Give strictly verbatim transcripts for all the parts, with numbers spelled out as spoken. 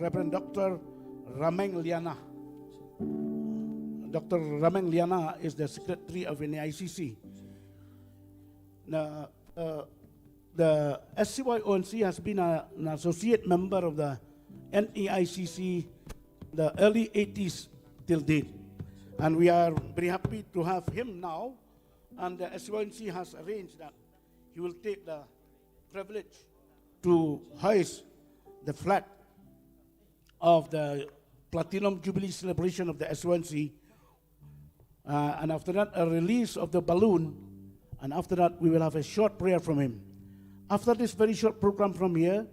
Reverend Doctor Rameng Liana. Doctor Rameng Liana is the secretary of N E I C C. Now, uh, the S C Y O N C has been a, an associate member of the N E I C C the early eighties till date. And we are very happy to have him now. And the S C Y O N C has arranged that he will take the privilege to hoist the flag of the Platinum Jubilee celebration of the S C Y O N C. Uh, and after that, a release of the balloon. And after that, we will have a short prayer from him. After this very short program from here,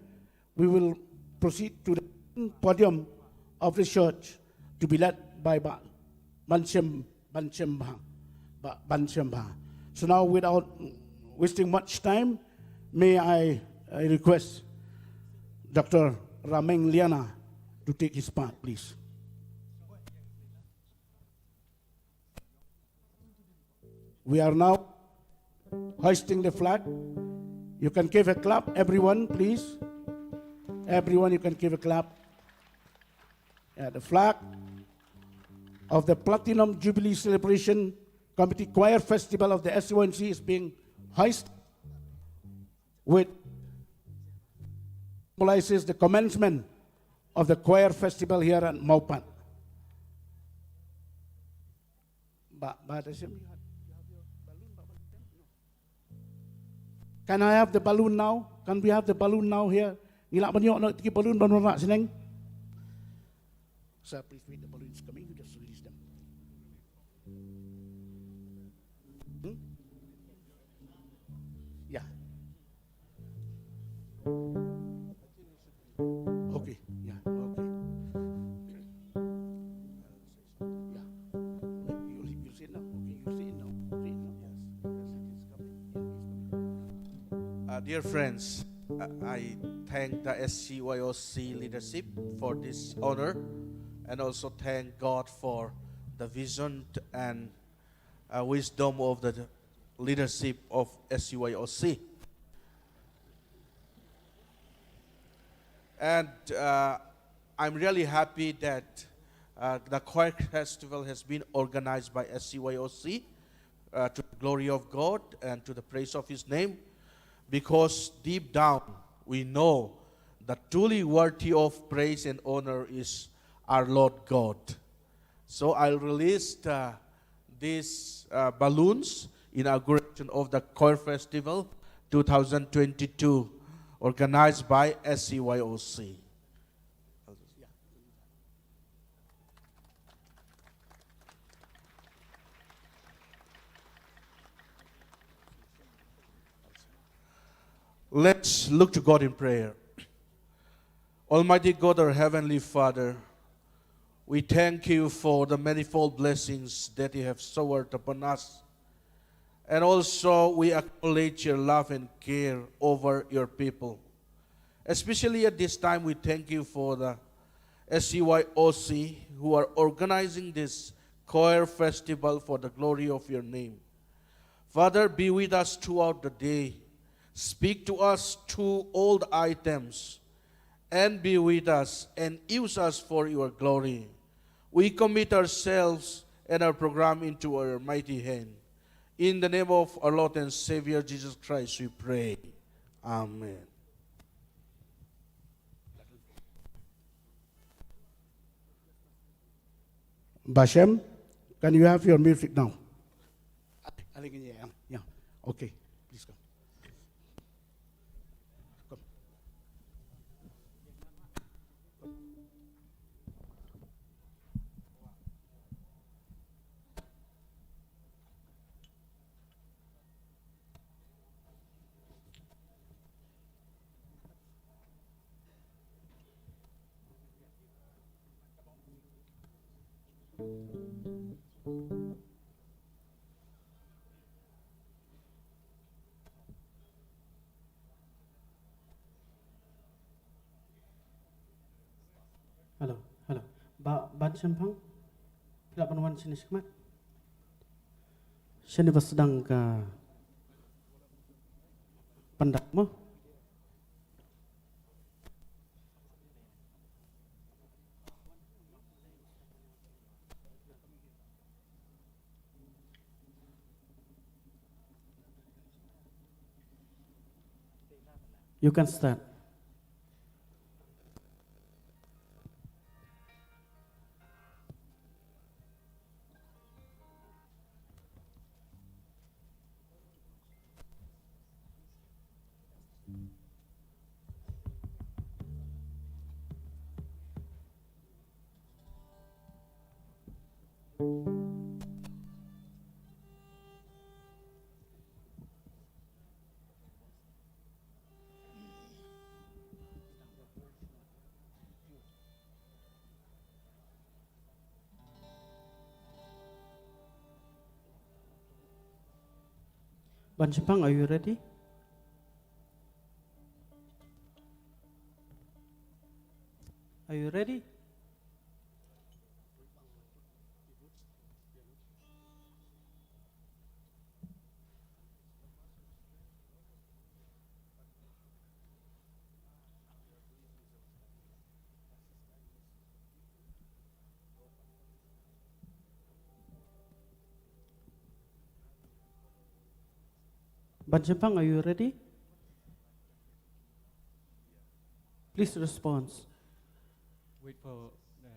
we will proceed to the podium of the church to be led by Bah Banshem, Banshem Bah, Bah Banshem Bah. So now, without wasting much time, may I, I request Doctor Rameng Liana to take his part, please. We are now hoisting the flag. You can give a clap, everyone, please. Everyone, you can give a clap. Yeah, the flag of the Platinum Jubilee Celebration Committee Choir Festival of the S C Y O N C is being hoisted, which symbolizes the commencement of the choir festival here at Mawpat. Bah, Bah Dashem, you have, you have your balloon, Bah Dashem? No. Can I have the balloon now? Can we have the balloon now here? Ngi lah ban ïoh noh ïa ki balloon ban wanrah shaneng. Sir, please wait, the balloon is coming. You just release them. Hmm? Yeah. Okay. Yeah. Okay. Yeah. You, you see it now? Okay, you see it now. See it now? Yes. Yes, it is coming. Yeah, it's coming. Uh, dear friends, uh, I thank the S C Y O C leadership for this honor and also thank God for the vision and, uh, wisdom of the leadership of S C Y O C. And, uh, I'm really happy that, uh, the choir festival has been organized by S C Y O C, uh, to the glory of God and to the praise of His name, because deep down we know that truly worthy of praise and honor is our Lord God. So I'll release, uh, these, uh, balloons, inauguration of the Choir Festival two thousand twenty-two, organized by S C Y O C. Let's look to God in prayer. Almighty God, our Heavenly Father, we thank you for the manifold blessings that you have showered upon us. And also, we acknowledge your love and care over your people. Especially at this time, we thank you for the S C Y O C who are organizing this choir festival for the glory of your name. Father, be with us throughout the day. Speak to us through all the items and be with us and use us for your glory. We commit ourselves and our program into your mighty hand. In the name of our Lord and Savior Jesus Christ, we pray. Amen. Bashem, can you have your music now? Yeah, yeah. Okay, please come. Come. Hello, hello. Bah, Bah Shemphang, phi lah ban wan shane shakhmat. Shane ba sdang ka pandal mo. You can start. Ban Chapang, are you ready? Are you ready? Ban Chapang, are you ready? Please respond. Wait for the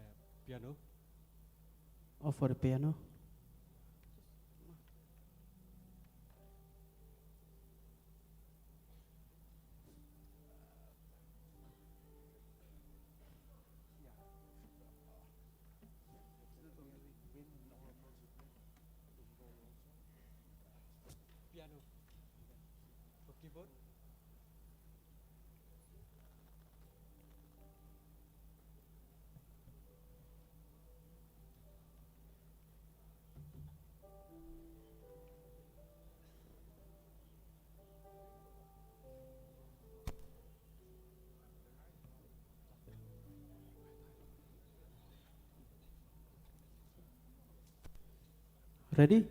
piano. Or for the piano. Piano. For keyboard. Ready?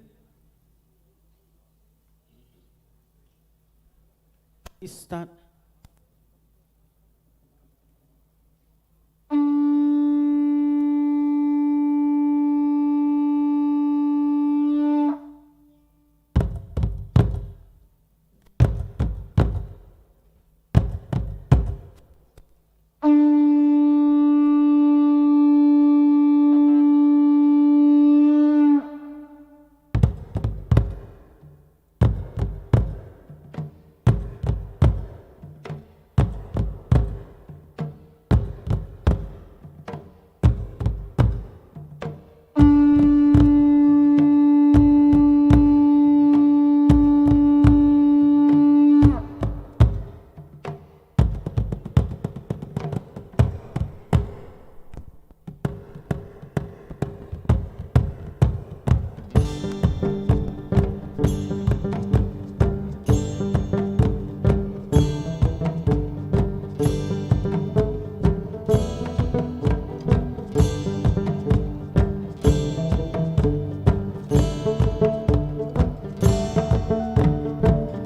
Start.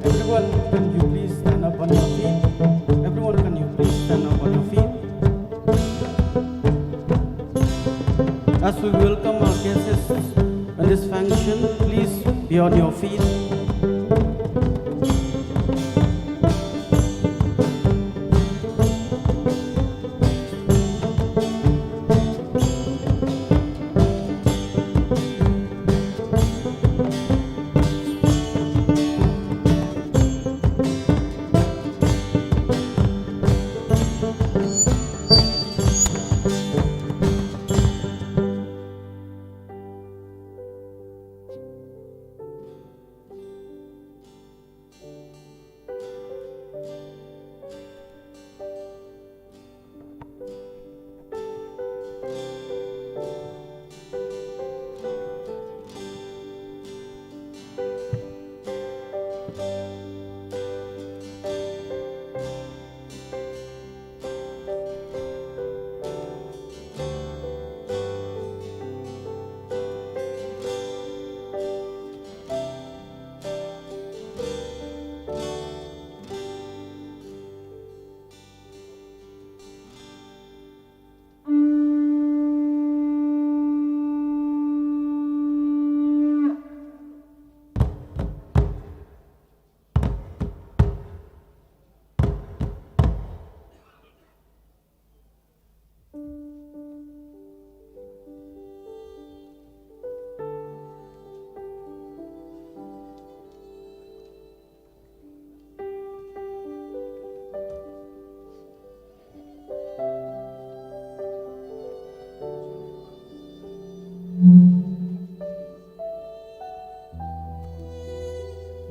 Everyone, can you please stand up on your feet? Everyone, can you please stand up on your feet? As we welcome our guests in this function, please be on your feet.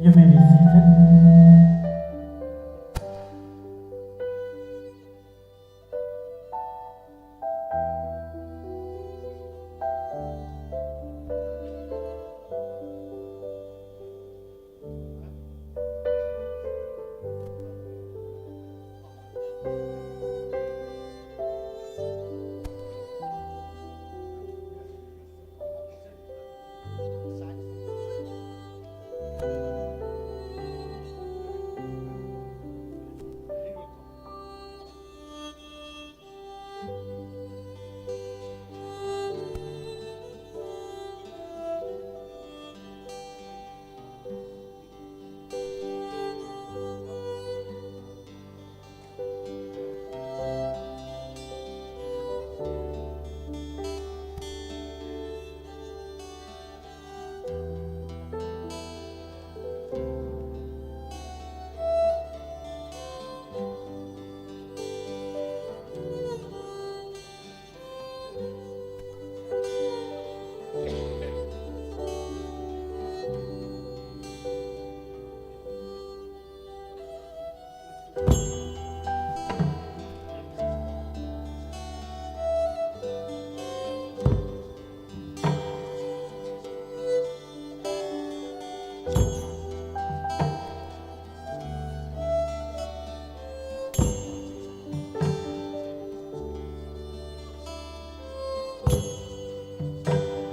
You may be seated.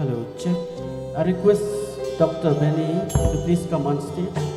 Hello, check. I request Doctor Benny to please come on stage.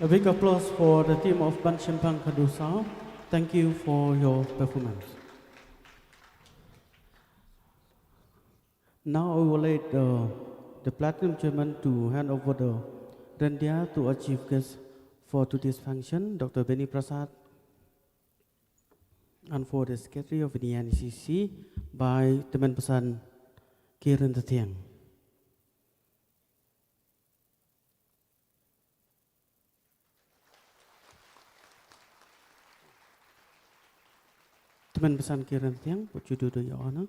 A big applause for the team of Ban Shempang Khadusao. Thank you for your performance. Now I would like the, the platinum chairman to hand over the randia to our chief guest for today's function, Doctor Benny Prasad, and for the secretary of the N C C by Temen Pesan Kiran Tatiang. Temen Pesan Kiran Tatiang, what you do to your honor?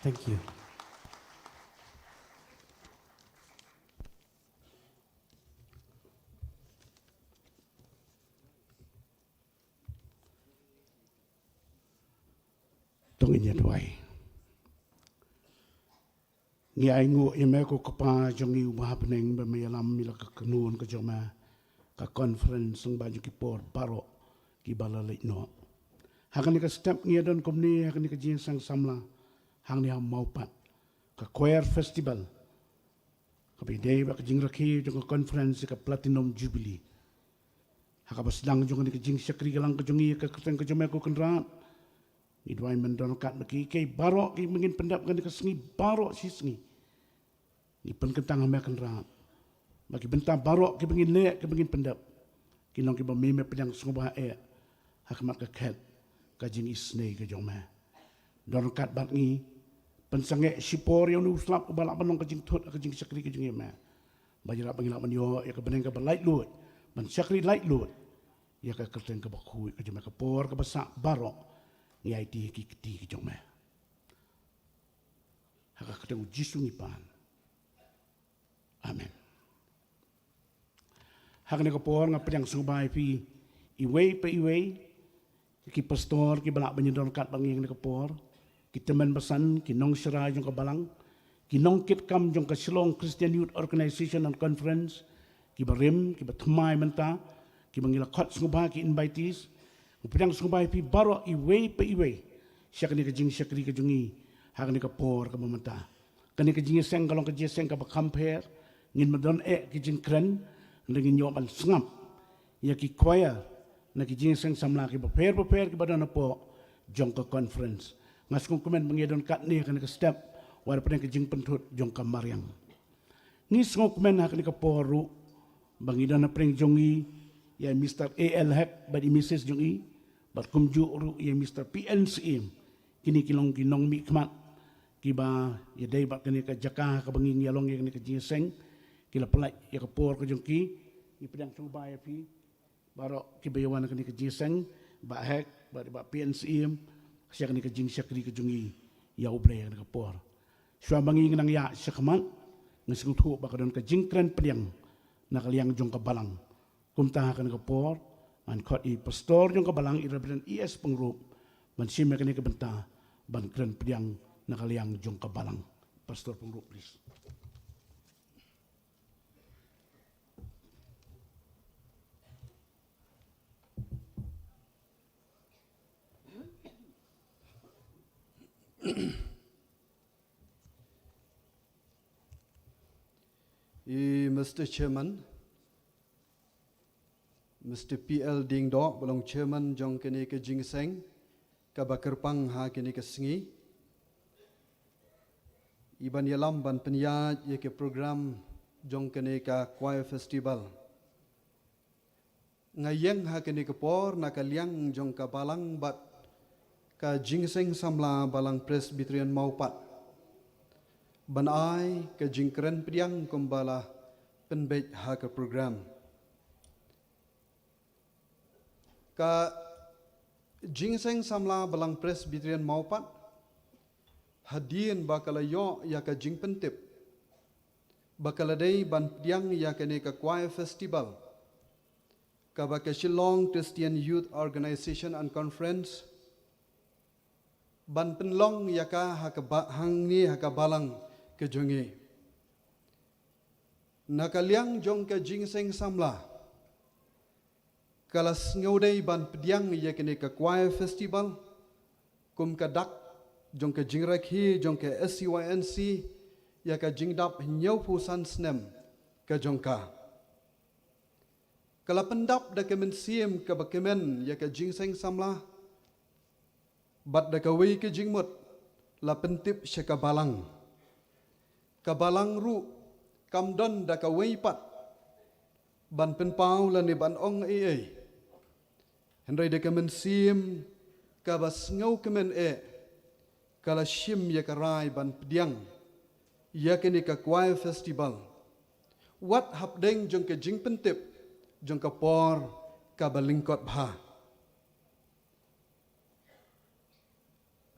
Thank you. To ngin ïa duwai. Ngi ai nguh ïa me ko Kpa jong ngi uba ha bneng ba me ïalam ïa la ka kynhun ka jong me, ka conference sngewbha jong ki por baroh kiba la leit noh. Ha kane ka step ngi ïa don kumne ha kane ka jingïaseng samla hangne ha Mawpat, ka choir festival, kaba ïadei bad ka jingrakhe jong ka conference ïa ka platinum jubilee. Ha kaba sdang jong kane ka jingshakri ka lang ka jong ngi ïa ka kyrteng ka jong me ko Kynrad, ngi duwai men don ryngkat bad ki, ki baroh kiba ngin pyndep kane ka sngi baroh shi sngi. Ngi pynkyntang ha me Kynrad ba ki bynta baroh kiba ngin leh kiba ngin pyndep kin long kiba me me pdiang sngewbha eh ha khmat ka khet ka jingisynei ka jong me. Don ryngkat bad ngi, pynsangeh shipor ïa une u slap uba lah ban long ka jingthut ha ka jingshakri ka jong ngi ïa me. Ba ïa lah ba ngi lah ban ïoh ïa ka bneng kaba laitluid, ban shakri laitluid ïa ka kyrteng kaba khuid ka jong me. Ka por kaba sah baroh ngi aiti ha ki kti ka jong me. Ha ka kyrteng u Jisu ngi pan. Amen. Ha kane ka por nga pdiang sngewbha ïa phi iwei pa iwei, ki pastor kiba lah ban ïadon ryngkat bad ngi ha kane ka por, ki tymmen basan, ki nongshakri jong ka balang, ki nongkitkam jong ka Shillong Christian Youth Organization and Conference, kiba rim, kiba thymmai mynta, kiba ngi la khot sngewbha ki invitees, nga pdiang sngewbha ïa phi baroh iwei pa iwei sha kane ka jingshakri ka jong ngi ha kane ka por kaba mynta. Kane ka jingïaseng ka long ka jingïaseng kaba kham pher, ngin ym don eh ki jingkren, hynrei ngin ïoh ban sngap ïa ki choir na ki jingïaseng samla kiba pher bapher kiba don hapoh jong ka conference. Nga sngewkmen ba ngi ïadon katne ha kane ka step wat hapdeng ka jingpynthut jong ka mariang. Ngi sngewkmen ha kane ka por ruh ba ngi don hapdeng jong ngi ïa i Mister A L Hek bad i Missus jong i, bad kumjuh ruh ïa i Mister P N Syiem. Kine ki long ki nongmihkhmat kiba ïadei bad kane ka jaka kaba ngi ïalong ïa kane ka jingïaseng, ki la pynlait ïa ka por ka jong ki. Ngi pdiang sngewbha ïa phi baroh kiba ïawan ha kane ka jingïaseng, Bah Hek bad Bah P N Syiem, sha kane ka jingshakri ka jong ngi ïa U Blei ha kane ka por. Shuwa ba ngi nang ïaid shakhmat, nga sngewthuh ba ka don ka jingkren pdiang na ka liang jong ka balang. Kumta ha kane ka por ngan khot ïa i pastor jong ka balang, i Reverend E S Pyngrope, ban shim ïa kane ka bynta ban kren pdiang na ka liang jong ka balang. Pastor Pyngrope, please. I Mister Chairman, Mister P L Diengdoh, ba long Chairman jong kane ka jingïaseng kaba kyrpang ha kane ka sngi, i ban ïalam ban pynïaid ïa ka program jong kane ka Choir Festival. Nga ïeng ha kane ka por na ka liang jong ka balang bad ka jingïaseng samla Balang Presbyterian Mawpat, ban ai ka jingkren pdiang kumba la pynbeit ha ka program. Ka jingïaseng samla Balang Presbyterian Mawpat, hadien ba ka la ïoh ïa ka jingpyntip ba ka la dei ban pdiang ïa kane ka Choir Festival, kaba ka Shillong Christian Youth Organization and Conference ban pynlong ïa ka ha ka ba-, hangne ha ka balang ka jong ngi. Na ka liang jong ka jingïaseng samla, ka la sngewdei ban pdiang ïa kane ka Choir Festival kum ka dak jong ka jingrakhe jong ka S C Y N C ïa ka jingdap hynñiewphew san snem ka jong ka. Ka la pyndap da ka mynsiem kaba kmen ïa ka jingseng samla, bad da kawei ka jingmut la pyntip sha ka balang. Ka balang ruh kam don da kawei pat ban pynpaw lane ban ong ei ei. Hynrei da ka mynsiem kaba sngewkmen eh, ka la shim ïa ka rai ban pdiang ïa kane ka Choir Festival wat hapdeng jong ka jingpyntip jong ka por kaba lyngkot bha.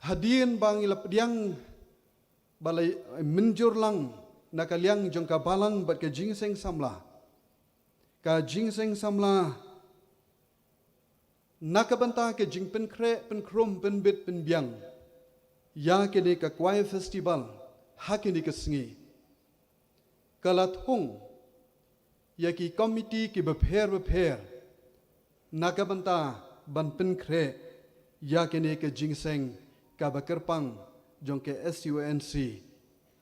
Hadien ba ngi la pdiang ba la mynjur lang na ka liang jong ka balang bad ka jingseng samla, ka jingseng samla na ka bynta ka jingpynkhreh pynkhrum pynbit pynbiang ïa kane ka Choir Festival ha kane ka sngi, ka la thung ïa ki komiti kiba pher bapher na ka bynta ban pynkhreh ïa kane ka jingseng kaba kyrpang jong ka S C Y N C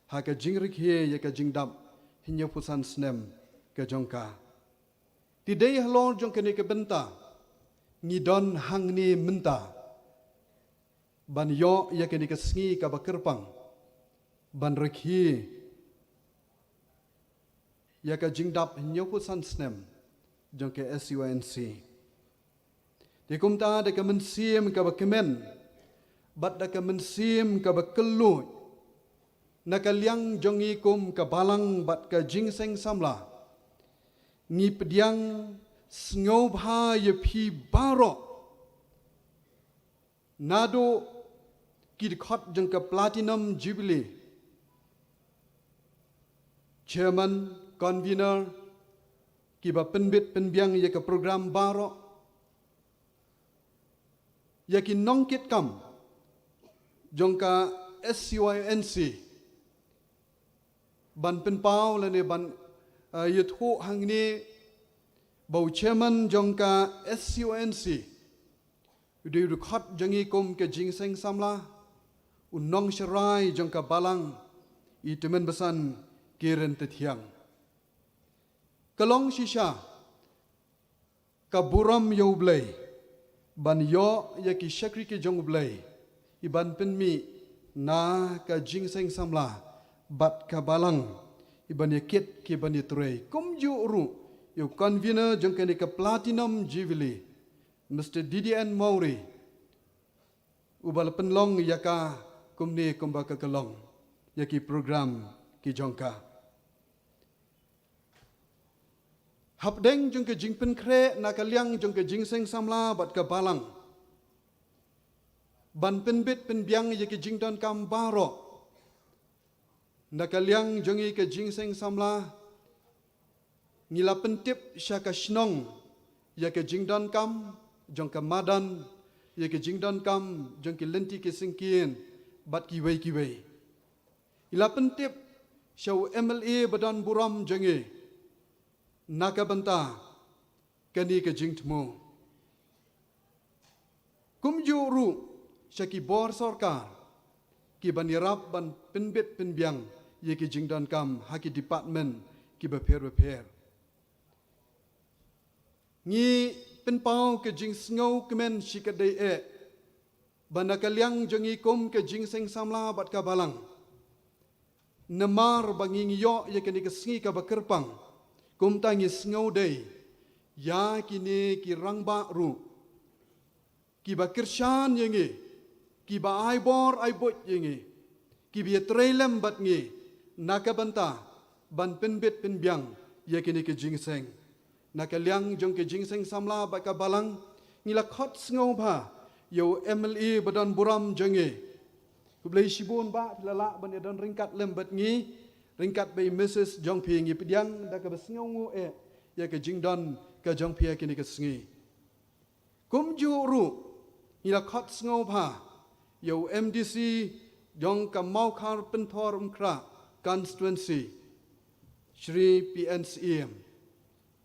ha ka jingrakhe ïa ka jingdap hynñiewphew san snem ka jong ka. Te dei halor jong kane ka bynta ngi don hangne mynta ban ïoh ïa kane ka sngi kaba kyrpang ban rakhe ïa ka jingdap hynñiewphew san snem jong ka S C Y N C. Te kumta da ka mynsiem kaba kmen bad da ka mynsiem kaba kylluid na ka liang jong ngi kum ka balang bad ka jingseng samla, ngi pdiang sngewbha ïa phi baroh, naduh ki dkhot jong ka Platinum Jubilee, chairman, convener, kiba pynbit pynbiang ïa ka program baroh, ïa ki nongkitkam jong ka S C Y N C, ban pynpaw lane ban, eh, ïathuh hangne ba u chairman jong ka S C Y N C u dei u dkhot jong ngi kum ka jingseng samla, u nongsharai jong ka balang, i tymmen basan Kiren Tethiang. Ka long shisha ka burom ïa U Blei ban ïoh ïa ki shakri ki jong U Blei, i ban pynmih na ka jingseng samla bad ka balang, i ban ïa kit ki ban ïa trei. Kumjuh ruh ïa u convener jong kane ka Platinum Jubilee, Mister D D N Mawrie, uba la pynlong ïa ka kumne kumba ka ka long ïa ki program ki jong ka. Hapdeng jong ka jingpynkhreh na ka liang jong ka jingseng samla bad ka balang ban pynbit pynbiang ïa ka jingdonkam baroh, na ka liang jong ngi ka jingseng samla, ngi la pyntip sha ka shnong ïa ka jingdonkam jong ka madan, ïa ka jingdonkam jong ki lynti ki syngkien bad kiwei kiwei. Ngi la pyntip sha u M L A ba don burom jong ngi na ka bynta kane ka jingthmu. Kumjuh ruh sha ki bor sorkar ki ban ïarap ban pynbit pynbiang ïa ki jingdonkam ha ki department kiba pher bapher. Ngi pynpaw ka jingsngew kmen shikatdei eh ba na ka liang jong ngi kum ka jingseng samla bad ka balang, namar ba ngi ngi ïoh ïa kane ka sngi kaba kyrpang, kumta ngi sngewdei ïa kine ki rangbah ruh kiba kyrshan ïa ngi, kiba ai bor ai buit ïa ngi, kiba ïatrei lem bad ngi na ka bynta ban pynbit pynbiang ïa kine ki jingseng. Na ka liang jong ki jingseng samla bad ka balang, ngi la khot sngewbha ïa u M L A ba don burom jong ngi. Khublei shibun bah, phi la lah ban ïa don ryngkat lem bad ngi, ryngkat bad i Missus jong phi. Ngi pdiang da kaba sngewnguh eh ïa ka jingdon ka jong phi ha kine ki sngi. Kumjuh ruh ngi la khot sngewbha ïa u M D C jong ka Mawkhar Pynthor Umkhrah constituency, Shri P N Syiem,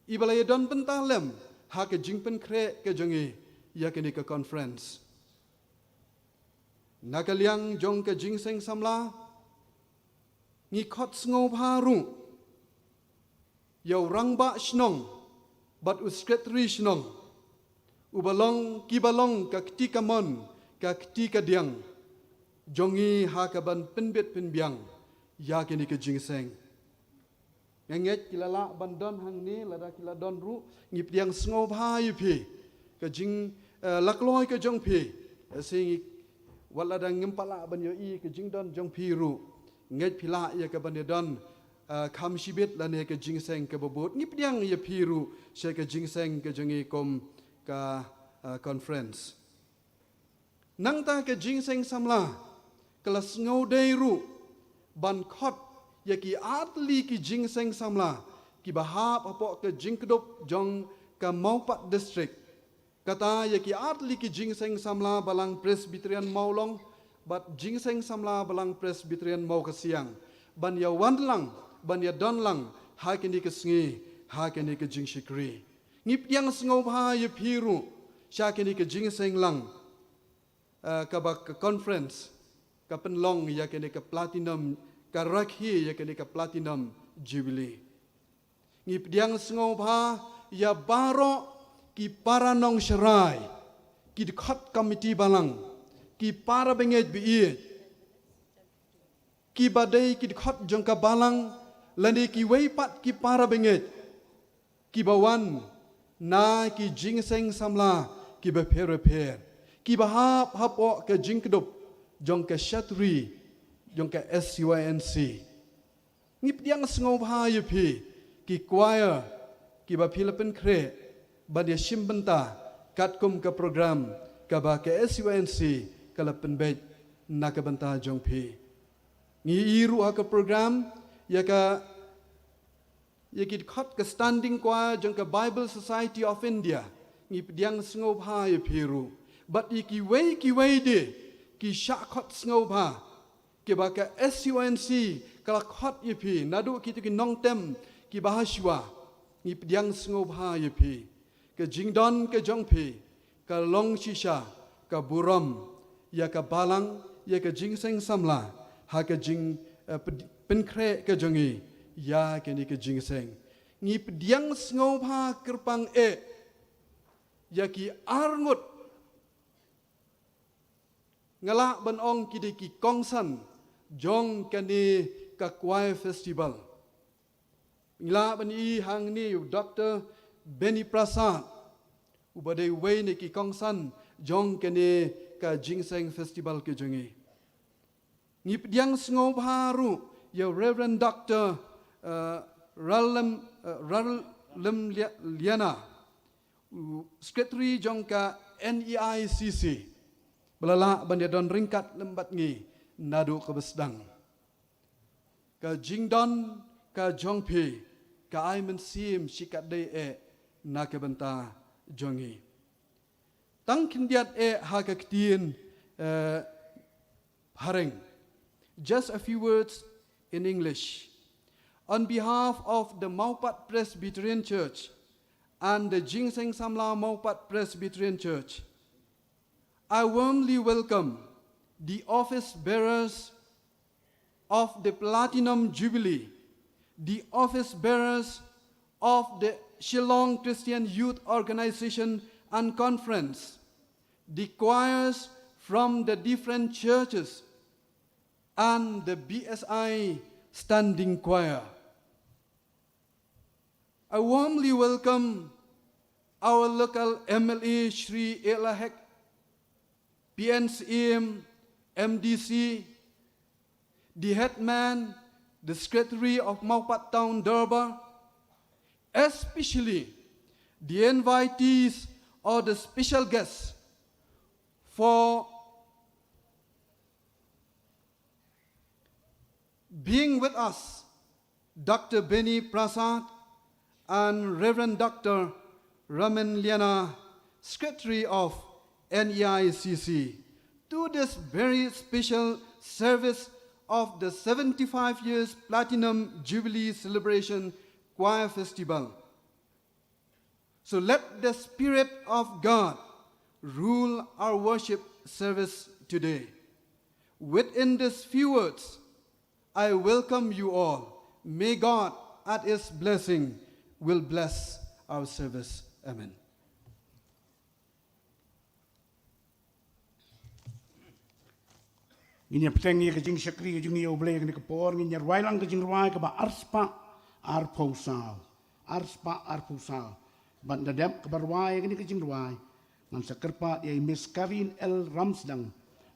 iba la ïa don bynta lem ha ka jingpynkhreh ka jong ngi ïa kane ka conference. Na ka liang jong ka jingseng samla, ngi khot sngewbha ruh ïa u rangbah shnong bad u sekretari shnong, u ba long, ki ba long ka kti kamon, ka kti kadiang jong ngi ha kaban pynbit pynbiang ïa kane ka jingseng. Nga ngeit ki la lah ban don hangne, lada ki la don ruh, ngi pdiang sngewbha ïa phi ka jing, eh, la kloi ka jong phi. Eh, shi ngi, wat lada ngim pat lah ban ïohi ka jingdon jong phi ruh, ngeit phi lah ïa kaban ïa don, eh, kham shibit lane ka jingseng kaba bud. Ngi pdiang ïa phi ruh sha ka jingseng ka jong ngi kum ka, eh, conference. Nangta ka jingseng samla ka la sngewdei ruh ban khot ïa ki artylli ki jingseng samla ki ba hap hapoh ka jingkdup jong ka Mawpat District. Kata ïa ki artylli ki jingseng samla balang Presbyterian Mawlong bad jingseng samla balang Presbyterian Mawkasiang, ban ïa wan lang, ban ïa don lang ha kane ka sngi, ha kane ka jingshakri. Ngi pdiang sngewbha ïa phi ruh sha kane ka jingseng lang, eh, kaba ka conference ka pynlong ïa kane ka platinum, ka rakhe ïa kane ka platinum jubilee. Ngi pdiang sngewbha ïa baroh ki para nongshrai, ki dkhot komiti balang, ki para bangeit baieit, ki ba dei ki dkhot jong ka balang, lane kiwei pat ki para bangeit ki ba wan na ki jingseng samla ki ba pher pher, ki ba hap hapoh ka jingkdup jong ka shatri jong ka S C Y N C. Ngi pdiang sngewbha ïa phi ki choir ki ba phi la pynkhreh ban ïa shim bynta katkum ka program kaba ka S C Y N C ka la pynbeit na ka bynta jong phi. Ngi ïohi ruh ha ka program ïa ka, ïa ki dkhot ka Standing Choir jong ka Bible Society of India. Ngi pdiang sngewbha ïa phi ruh bad ïa kiwei kiwei de ki shah khot sngewbha kiba ka S C Y N C ka la khot ïa phi, naduh kito ki nongtem ki ba ha shuwa. Ngi pdiang sngewbha ïa phi. Ka jingdon ka jong phi ka long shisha ka burom ïa ka balang, ïa ka jingseng samla ha ka jing, eh, pyd-, pynkhreh ka jong ngi ïa kane ka jingseng. Ngi pdiang sngewbha kyrpang eh ïa ki arngut, nga lah ban ong ki dei ki kongsan jong kane ka choir festival. Ngi lah ban ïohi hangne u Doctor Benny Prasad, u ba dei uwei na ki kongsan jong kane ka jingseng festival ka jong ngi. Ngi pdiang sngewbha ruh ïa u Reverend Doctor, eh, Ralem, eh, Ralem Lia-, Liana, u Secretary jong ka N E I C C, ba la lah ban ïa don ryngkat lem bad ngi naduh kaba sdang. Ka jingdon ka jong phi ka ai mynsiem shikatdei eh na ka bynta jong ngi. Tang khyndiat eh ha ka ktien, eh, phareng. Just a few words in English. On behalf of the Mawpat Presbyterian Church and the Jingseng Samla Mawpat Presbyterian Church, I warmly welcome the office bearers of the Platinum Jubilee, the office bearers of the Shillong Christian Youth Organization and Conference, the choirs from the different churches, and the B S I Standing Choir. I warmly welcome our local M L A Shri Ella Hek, P N C M, M D C, the headman, the secretary of Mawpat Town Durbar, especially the invitees or the special guests for being with us, Doctor Benny Prasad and Reverend Doctor Raman Liana, Secretary of N E I C C, to this very special service of the seventy-five years Platinum Jubilee Celebration Choir Festival. So let the Spirit of God rule our worship service today. Within these few words, I welcome you all. May God add His blessing, will bless our service. Amen. Ngin ïa bteng ïa ka jingshakri ka jong ngi ïa U Blei kane ka por, ngin ïa rwai lang ka jingrwai kaba arspah arphew saw. Arspah arphew saw. Bad da dep kaba rwai ïa kane ka jingrwai, ngan sa kyrpad ïa i Miss Karin L Ramsdang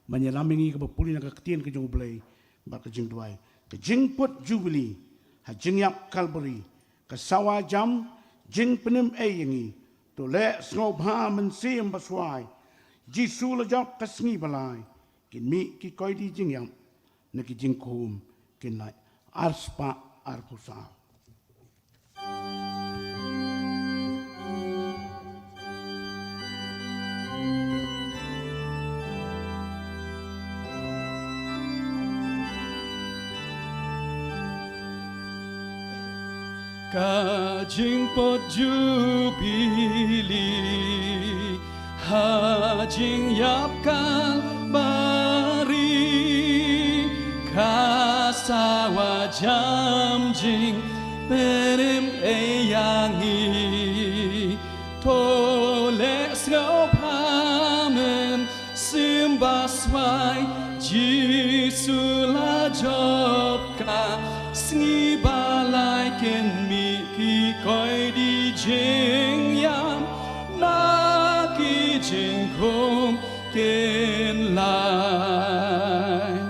ban ïalam ïa ngi kaba pule na ka ktien ka jong U Blei bad ka jingduwai. Ka jingput Jubili ha jingïap Kalbari, ka sawa jam jingpynim ei ïa ngi. To leh sngewbha mynsiem baswai, Jisu la jop ka sngi ba lai. Kin mih ki koidi jingïap na ki jingkhum kin lait. Arspah arphew saw. Ka jingput Jubili ha jingïap Kalbari, ka sawa jam jingpynim ei ïa ngi. To leh sngewbha mynsiem baswai, Jisu la jop ka sngi ba lai. Kin mih ki koidi jingïap na ki jingkhum kin lait.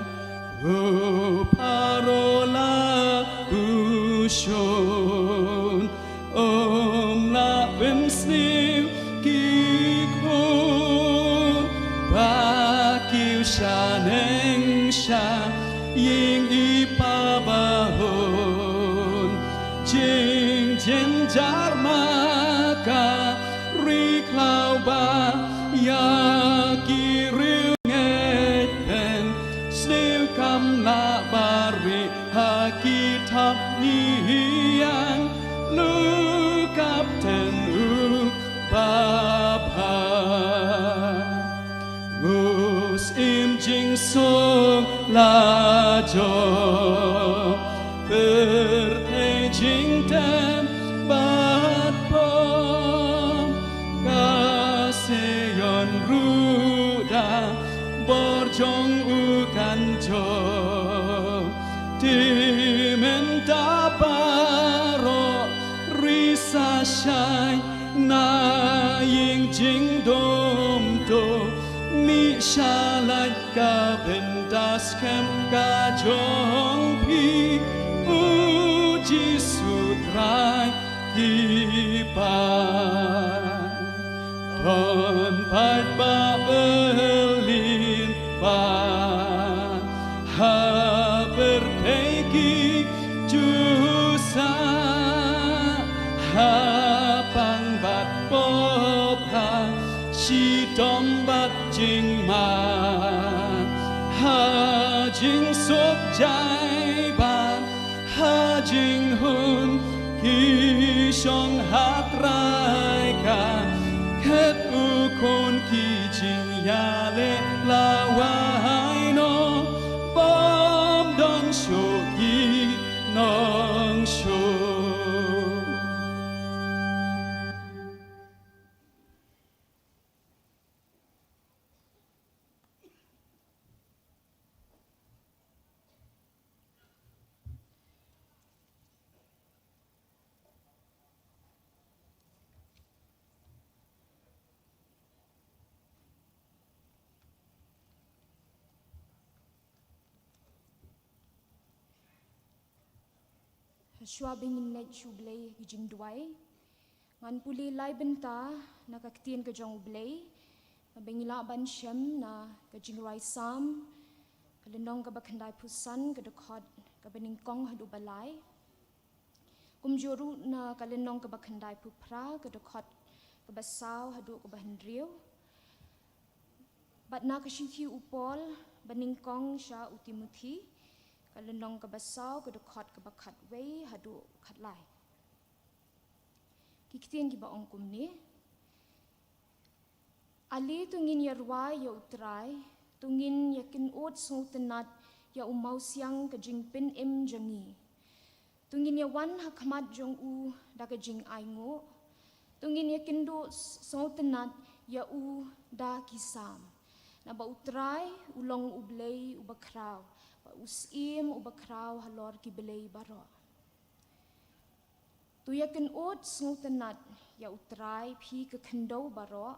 U Pharaoh la bushun, um lah pynsniew ki khun, ba kiew shaneng sha ïing i pa ba hun. Jingjynjar ma ka ri khlaw ba ïa ki riewngeit pynsniew, kam lah ba rieh ha ki thapniang ïa u kapten u babha. U Syiem Jingsuk la jop pyrthei jingtem bad pop, ka Sion ruh da bor jong u kan jop. Te mynta baroh ri sa shai na ïing jingdum, to mih sha lait ka bynta skhem ka jong phi, U Jisu Trai ki paid. Don paid ba bylliñ bha ha pyrthei ki juh sah, ha pang bad pop, ha shitom bad jingma, ha jingsuk jai bad ha jinghun ki shong ha trai ka khet u khun. Ki jingïaleh lawei noh, bym don shuh ki nongshuh. Shuwa ba ngin leit sha U Blei ha ka jingduwai, ngan pule lai bynta na ka ktien ka jong U Blei, ba ngin lah ban shem na ka jingrwai Salm, ka lynnong kaba khyndaiphew san, ka dkhot kaba nyngkong haduh ba lai. Kumjuh ruh na ka lynnong kaba khyndaiphew phra, ka dkhot kaba saw haduh kaba hynriew. Bad na ka shithi u Paul banyngkong sha u Timothi, ka lynnong kaba saw, ka dkhot kaba khatwei haduh khatlai. Ki ktien kiba ong kumne: Ale to ngin ïarwai ïa U Trai, To ngin ïakynduh sngewtynnat ïa u mawsiang ka jingpynim jong ngi. To ngin ïawan ha khmat jong u da ka jingainguh. To ngin ïakynduh sngewtynnat ïa u da ki Salm. Naba U Trai u long U Blei uba khraw, bad u Syiem uba khraw halor ki blei baroh. To ïakynduh sngewtynnat ïa U Trai, phi ki khyndew baroh.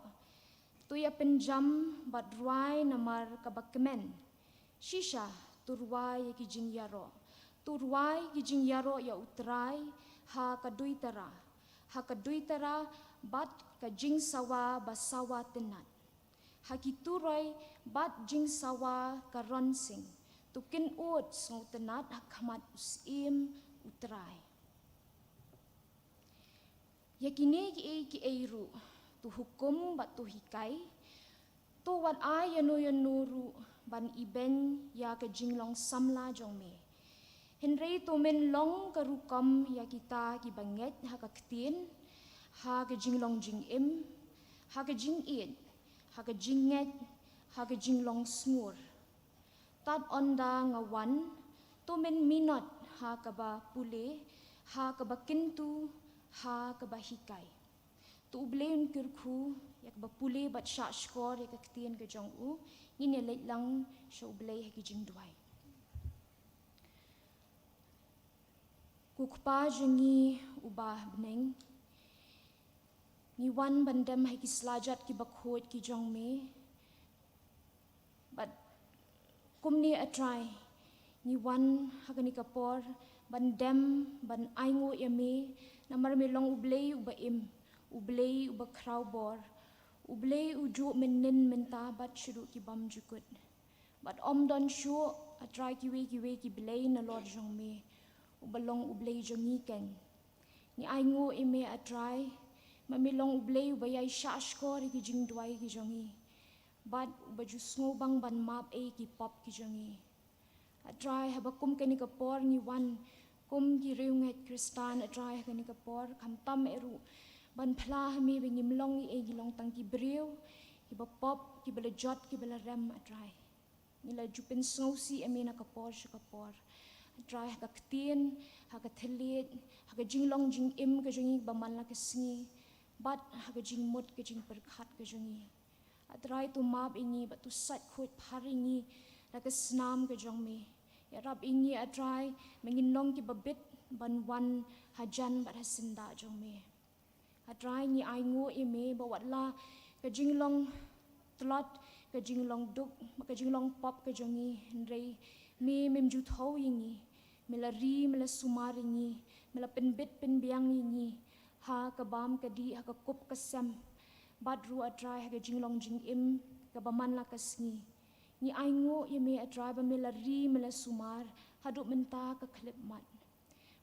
To ïapynjam bad rwai namar kaba kmen. Shisha, to rwai ïa ki jingïaroh. To rwai ki jingïaroh ïa U Trai ha ka duitara, ha ka duitara bad ka jingsawa ba sawa tynnat, ha ki turoi bad jingsawa ka ronsing. To kynduh sngewtynnat ha khmat u Syiem U Trai. Ïa kine kiei kiei ruh to hukum bad to hikai. To wat ai ïano ïano ruh ban ibeiñ ïa ka jinglong samla jong me. Hynrei to men long ka rukom ïa kita kiba ngeit ha ka ktien, ha ka jinglong jingim, ha ka jingïeit, ha ka jingngeit, ha ka jinglong sngur. Tad ynda nga wan, to men minot ha kaba pule, ha kaba kyntu, ha kaba hikai. To U Blei un kyrkhu ïa kaba pule bad shahshkor ïa ka ktien ka jong u. Ngin ïaleit lang sha U Blei ha ki jingduwai. Ko Kpa jong ngi uba ha bneng, ngi wan ban dem ha ki slajat kiba khuid ki jong me. Bad kumne A Trai, ngi wan ha kane ka por ban dem ban ainguh ïa me, namar me long U Blei uba im, U Blei uba khraw bor, U Blei ujuh mynnin mynta bad shaduh ki bymjukut. Bad ym don shuh A Trai kiwei kiwei ki blei nalor jong me, uba long U Blei jong ngi keiñ. Ngi ainguh ïa me A Trai, ba me long U Blei uba ïai shahshkor ïa ki jingduwai ki jong ngi, bad uba ju sngewbang ban map ei ki pop ki jong ngi. A Trai, haba kum kane ka por ngi wan kum ki riewngeit Khristan A Trai ha kane ka por, khamtam eh ruh ban phla ha me ba ngim long ei, ngi long tang ki briew kiba pop, kiba la jot, kiba la rem A Trai. Ngi la ju pynsngewsih ïa me na ka por sha ka por A Trai, ha ka ktien, ha ka thylliej, ha ka jinglong jingim ka jong ngi ba man la ka sngi, bad ha ka jingmut ka jingpyrkhat ka jong ngi. A Trai, to map ïa ngi bad to sait khuid phar ïa ngi da ka snam ka jong me. Ïarap ïa ngi A Trai, ba ngin long kiba bit ban wan hajan bad ha syndah jong me. A Trai, ngi ainguh ïa me ba wat la ka jinglong tlot, ka jinglong duk, ka jinglong pop ka jong ngi, hynrei me mem ju thew ïa ngi. Me la ri, me la sumar ïa ngi, me la pynbit pynbiang ïa ngi ha ka bam ka dih, ha ka kup ka sem, bad ruh A Trai ha ka jinglong jingim kaba man la ka sngi. Ngi ainguh ïa me A Trai ba me la ri, me la sumar haduh mynta ka khyllipmat.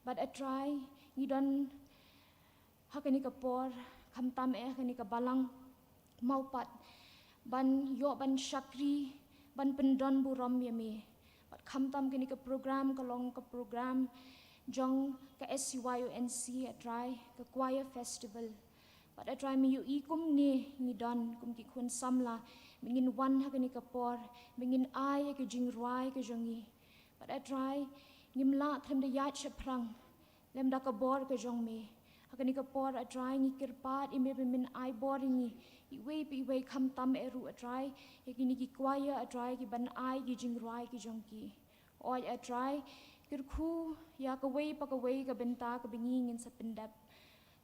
Bad A Trai, ngi don ha kane ka por, khamtam eh ha kane ka balang mawpat, ban ïoh ban shakri, ban pyndon burom ïa me. Bad khamtam kane ka program ka long ka program jong ka S C Y O N C A Trai, ka Choir Festival. Bad A Trai, me ïohi kumne ngi don kum ki khun samla, ba ngin wan ha kane ka por, ba ngin ai ïa ka jingrwai ka jong ngi. Bad A Trai, ngim lah khlem da ïaid shaphrang lem da ka bor ka jong me. Ha kane ka por A Trai, ngi kyrpad ïa me ba men ai bor ïa ngi iwei pa iwei, khamtam eh ruh A Trai ïa kine ki choir A Trai, kiban ai ki jingrwai ki jong ki. Oi A Trai, kyrkhu ïa kawei pa kawei ka bynta kaba ngi ngin sa pyndep.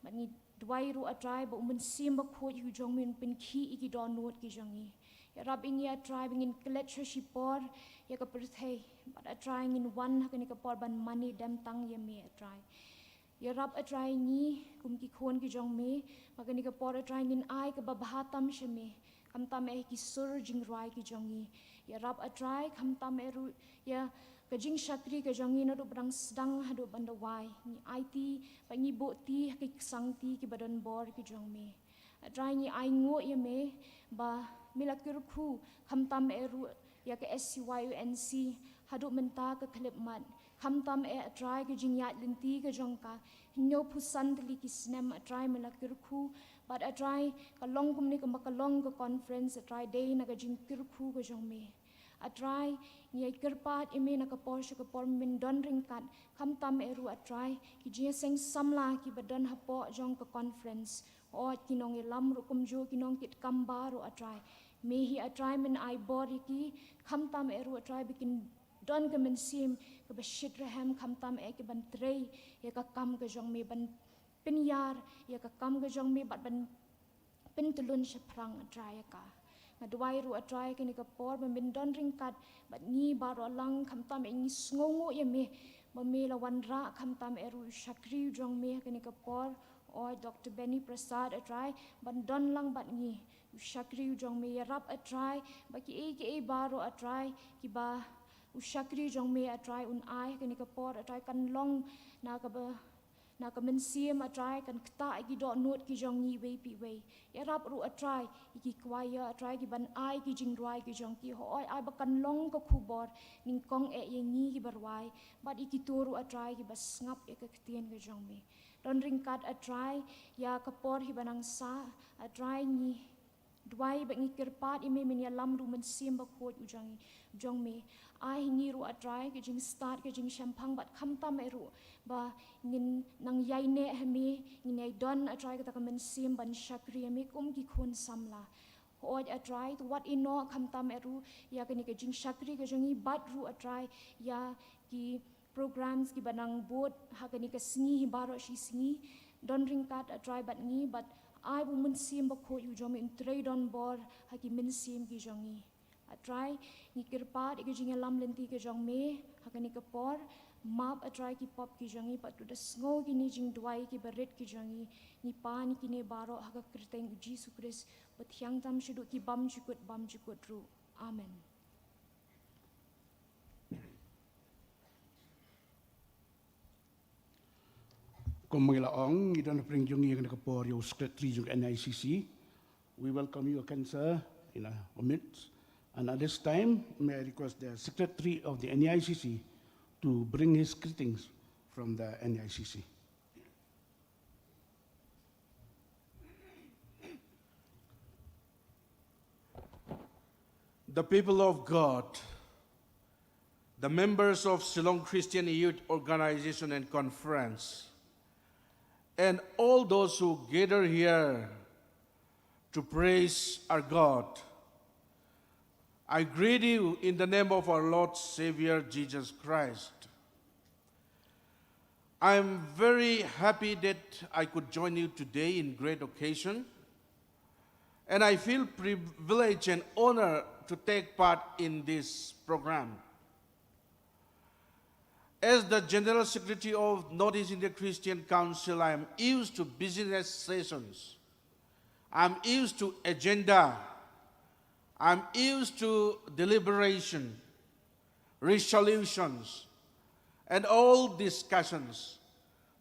Bad ngi duwai ruh A Trai ba u Mynsiem Bakhuid u jong me un pynkhih ïa ki dohnud ki jong ngi. Ïarap ïa ngi A Trai ba ngin klet sha shipor ïa ka pyrthei. Bad A Trai, ngin wan ha kane ka por ban mane dem tang ïa me A Trai. Ïarap A Trai ïa ngi kum ki khun ki jong me, ba kane ka por A Trai ngin ai kaba bha tam sha me, khamtam eh ki sur jingrwai ki jong ngi. Ïarap A Trai, khamtam eh ruh ïa ka jingshakri ka jong ngi naduh ba dang sdang haduh ban da wai. Ngi aiti bad ngi buhti ha ki ksangti kiba don bor ki jong me. A Trai, ngi ainguh ïa me ba me la kyrkhu, khamtam eh ruh ïa ka S C Y O N C haduh mynta ka khyllipmat. Khamtam eh A Trai ka jingïaid lynti ka jong ka, hynñiewphew san tylli ki snem A Trai me la kyrkhu. Bad A Trai, ka long kumne kumba ka long ka conference A Trai, dei na ka jingkyrkhu ka jong me. A Trai, ngi ai kyrpad ïa me na ka por sha ka por, men don ryngkat, khamtam eh ruh A Trai, ki jingïaseng samla kiba don hapoh jong ka conference. Hooid ki nongïalam ruh kumjuh, ki nongkitkam baroh A Trai. Me hi A Trai men ai bor ïa ki, khamtam eh ruh A Trai ba kin don ka mynsiem kaba shit rhem, khamtam eh kiban trei ïa ka kam ka jong me, ban pynïar ïa ka kam ka jong me bad ban pyntyllun shaphrang A Trai ïa ka. Nga duwai ruh A Trai kane ka por ba men don ryngkat bad ngi baroh lang, khamtam eh ngi sngewnguh ïa me ba me la wanrah khamtam eh ruh u shakri u jong me kane ka por. Oi Doctor Benny Prasad A Trai, ban don lang bad ngi. U shakri u jong me, ïarap A Trai ba kiei kiei baroh A Trai kiba u shakri u jong me A Trai un ai kane ka por A Trai kan long na kaba na ka mynsiem A Trai, kan ktah ïa ki dohnud ki jong ngi iwei pa iwei. Ïarap ruh A Trai ïa ki choir A Trai kiban ai ki jingrwai ki jong ki, hooid ai ba kan long ka khubor nyngkong eh ïa ngi kiba rwai bad ïa kito ruh A Trai kiba sngap ïa ka ktien ka jong me. Don ryngkat A Trai ïa ka por hi ba nang sah, A Trai ngi duwai bad ngi kyrpad ïa me men ïalam ruh Mynsiem Bakhuid u jong, jong me. Ai ha ngi ruh A Trai ka jingstad ka jingshemphang bad khamtam eh ruh ba ngin nang ïaineh ha me, ngin ïai don A Trai kata ka mynsiem ban shakri ïa me kum ki khun samla. Hooid A Trai, to wat ïehnoh khamtam eh ruh ïa kane ka jingshakri ka jong ngi bad ruh A Trai ïa ki programs kiba nang bud ha kane ka sngi hi baroh shi sngi. Don ryngkat A Trai bad ngi, bad ai ba u Mynsiem Bakhuid u jong me un trei donbor ha ki mynsiem ki jong ngi. A Trai, ngi kyrpad ïa ka jingïalam lynti ka jong me ha kane ka por. Map A Trai ki pop ki jong ngi, bad to da sngew kine jingduwai kiba rit ki jong ngi. Ngi pan ïa kine baroh ha ka kyrteng u Jisu Khrist ba thiang tam shaduh ki bymjukut bymjukut ruh. Amen. Kum ma ngi la ong, ngi don ha pdeng jong ngi ha kane ka por ïa u Secretary jong ka N I C C. We welcome you again, sir, in our midst. And at this time, may I request the Secretary of the N I C C to bring his greetings from the N I C C. The people of God, the members of Shillong Christian Youth Organization and Conference, and all those who gather here to praise our God, I greet you in the name of our Lord Savior Jesus Christ. I am very happy that I could join you today in great occasion, and I feel privileged and honored to take part in this program. As the General Secretary of Northeast India Christian Council, I am used to business sessions. I'm used to agenda. I'm used to deliberation, resolutions, and all discussions.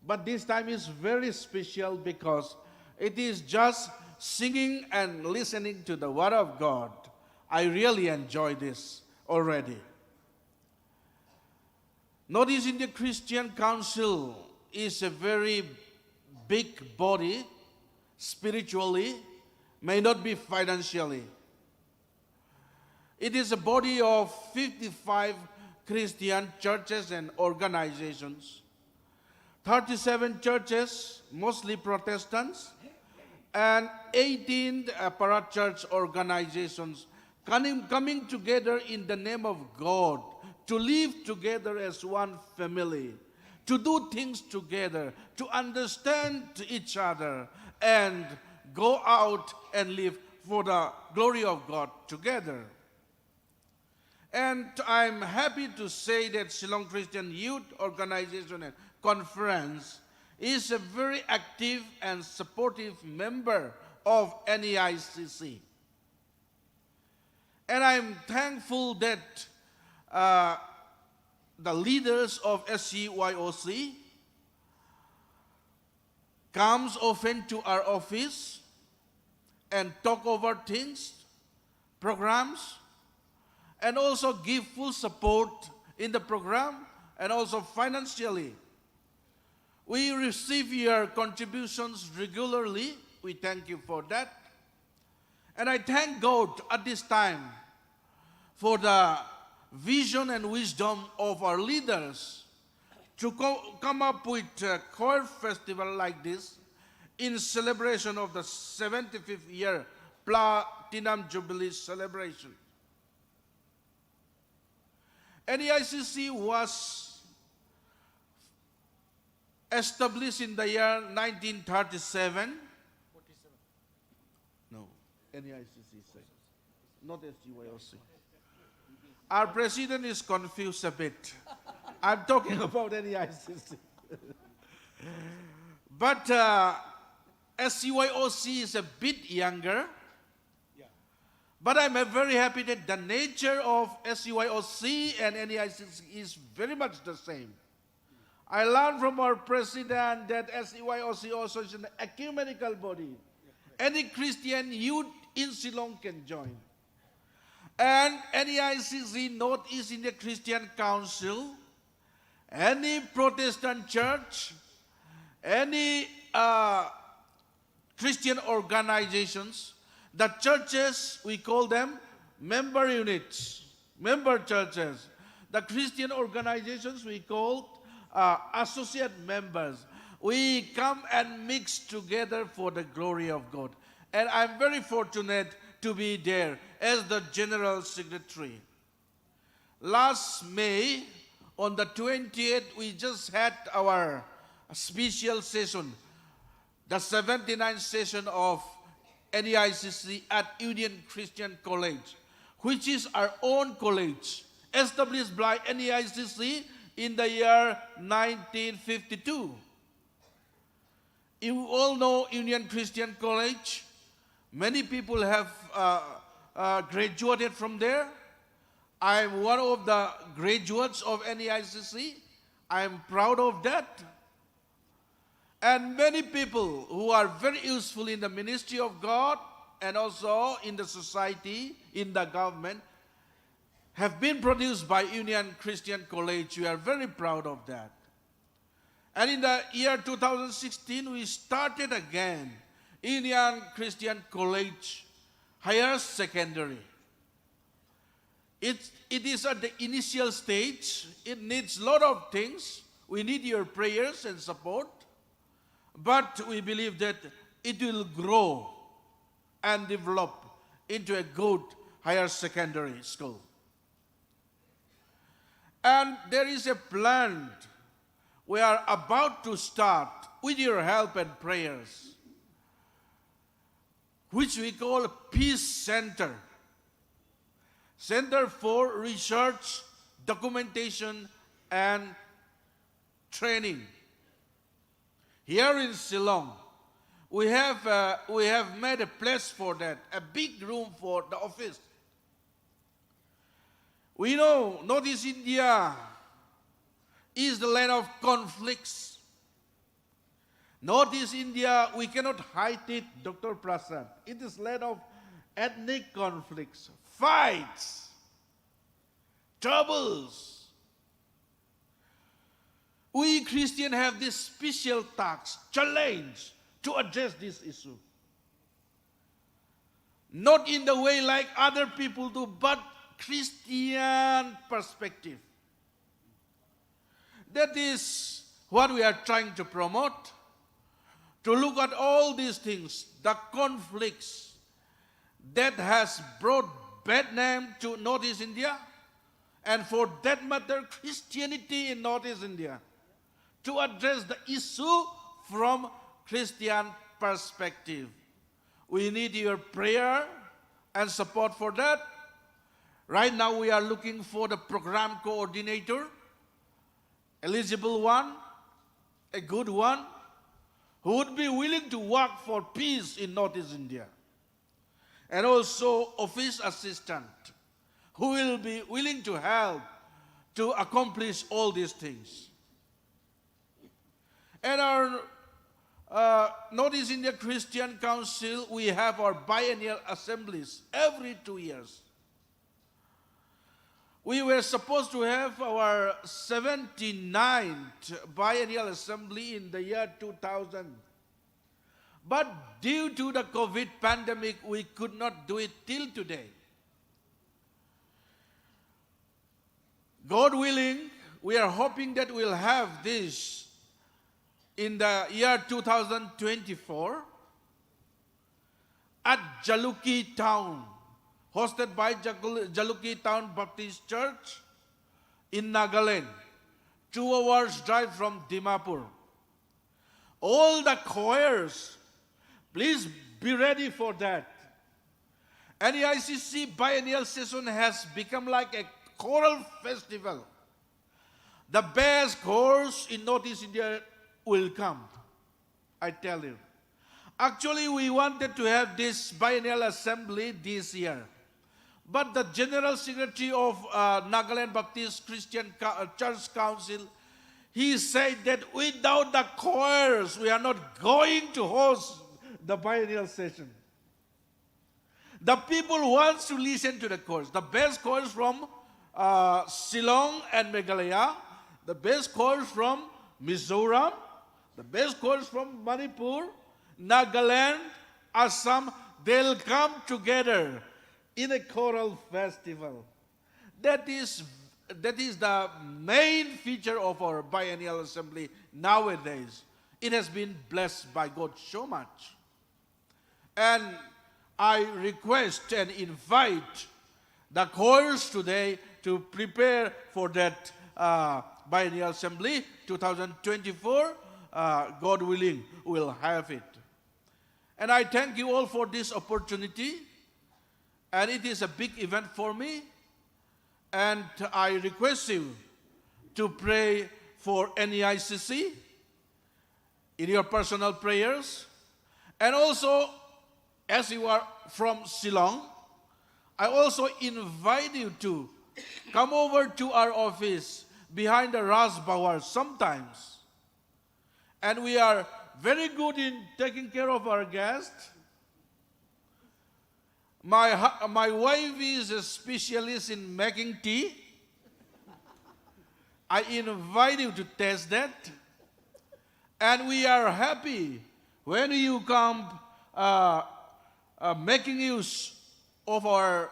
But this time is very special because it is just singing and listening to the Word of God. I really enjoy this already. Northeast India Christian Council is a very big body spiritually, may not be financially. It is a body of fifty-five Christian churches and organizations, thirty-seven churches, mostly Protestants, and eighteen para church organizations coming, coming together in the name of God to live together as one family, to do things together, to understand each other, and go out and live for the glory of God together. And I'm happy to say that Shillong Christian Youth Organization and Conference is a very active and supportive member of N E I C C. And I'm thankful that, uh, the leaders of S C Y O C comes often to our office and talk over things, programs, and also give full support in the program and also financially. We receive your contributions regularly. We thank you for that. And I thank God at this time for the vision and wisdom of our leaders to co- come up with a choir festival like this in celebration of the seventy-fifth year Platinum Jubilee celebration. N E I C C was established in the year nineteen thirty-seven. No, N E I C C, say. Not S C Y O C. Our president is confused a bit. I'm talking about N E I C C. But uh, S C Y O C is a bit younger. But I'm uh, very happy that the nature of S C Y O C and N E I C C is very much the same. I learned from our president that S C Y O C also is an ecumenical body. Any Christian youth in Shillong can join. And N E I C C, Northeast India Christian Council, any Protestant church, any uh, Christian organizations, the churches, we call them member units, member churches. The Christian organizations, we call uh, associate members. We come and mix together for the glory of God. And I'm very fortunate to be there as the general secretary. Last May, on the twentieth, we just had our special session, the seventy-ninth session of N E I C C at Union Christian College, which is our own college, established by N E I C C in the year nineteen fifty-two. You all know Union Christian College. Many people have uh, uh, graduated from there. I'm one of the graduates of N E I C C. I'm proud of that. And many people who are very useful in the ministry of God and also in the society, in the government, have been produced by Union Christian College. We are very proud of that. And in the year two thousand sixteen, we started again Union Christian College Higher Secondary. It, it is at the initial stage. It needs a lot of things. We need your prayers and support. But we believe that it will grow and develop into a good higher secondary school. And there is a plan we are about to start with your help and prayers, which we call Peace Center, Center for Research, Documentation, and Training. Here in Shillong, we have, uh, we have made a place for that, a big room for the office. We know Northeast India is the land of conflicts. Northeast India, we cannot hide it, Doctor Prasad. It is land of ethnic conflicts, fights, troubles. We Christians have this special task, challenge to address this issue. Not in the way like other people do, but Christian perspective. That is what we are trying to promote, to look at all these things, the conflicts that has brought bad name to Northeast India, and for that matter, Christianity in Northeast India, to address the issue from Christian perspective. We need your prayer and support for that. Right now, we are looking for the program coordinator, eligible one, a good one, who would be willing to work for peace in Northeast India, and also office assistant who will be willing to help to accomplish all these things. And our uh, Northeast India Christian Council, we have our biennial assemblies every two years. We were supposed to have our seventy-ninth biennial assembly in the year two thousand. But due to the COVID pandemic, we could not do it till today. God willing, we are hoping that we'll have this in the year two thousand twenty-four at Jalukie Town, hosted by Jakul- Jalukie Town Baptist Church in Nagaland, two hours drive from Dimapur. All the choirs, please be ready for that. N E I C C biennial session has become like a choral festival. The best choirs in Northeast India will come, I tell you. Actually, we wanted to have this biennial assembly this year. But the General Secretary of uh, Nagaland Baptist Christian Co- uh, Church Council, he said that without the choirs, we are not going to host the biennial session. The people wants to listen to the choirs. The best choirs from uh, Shillong and Meghalaya, the best choirs from Mizoram, the best choirs from Manipur, Nagaland, Assam, they'll come together in a choral festival. That is, that is the main feature of our biennial assembly nowadays. It has been blessed by God so much. And I request and invite the choirs today to prepare for that uh, biennial assembly two thousand twenty-four. Uh, God willing, we'll have it. And I thank you all for this opportunity. And it is a big event for me. And I request you to pray for N E I C C in your personal prayers. And also, as you are from Shillong, I also invite you to come over to our office behind the Raj Bhawan sometimes. And we are very good in taking care of our guests. My, hu- my wife is a specialist in making tea. I invite you to taste that. And we are happy when you come uh, uh, making use of our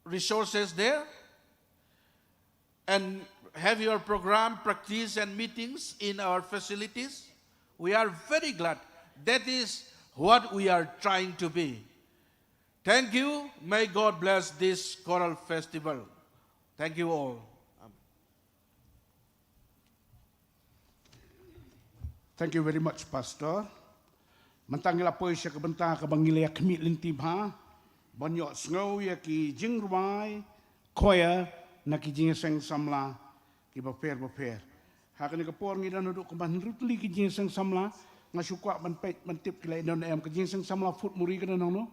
resources there and have your program, practice, and meetings in our facilities. We are very glad. That is what we are trying to be. Thank you. May God bless this choral festival. Thank you all. Thank you very much, Pastor. Mynta ngi la poi sha ka bynta kaba ngi la ïa khmih lynti bha ban ïohsngew ïa ki jingrwai choir na ki jingïaseng samla kiba pher ba pher. Ha kane ka por ngi don haduh kumba hynriew tylli ki jingïaseng samla. Nga shu kwah ban peit ban tip ki la ïa don em. Ka jingïaseng samla Phutmuri ka don hangno?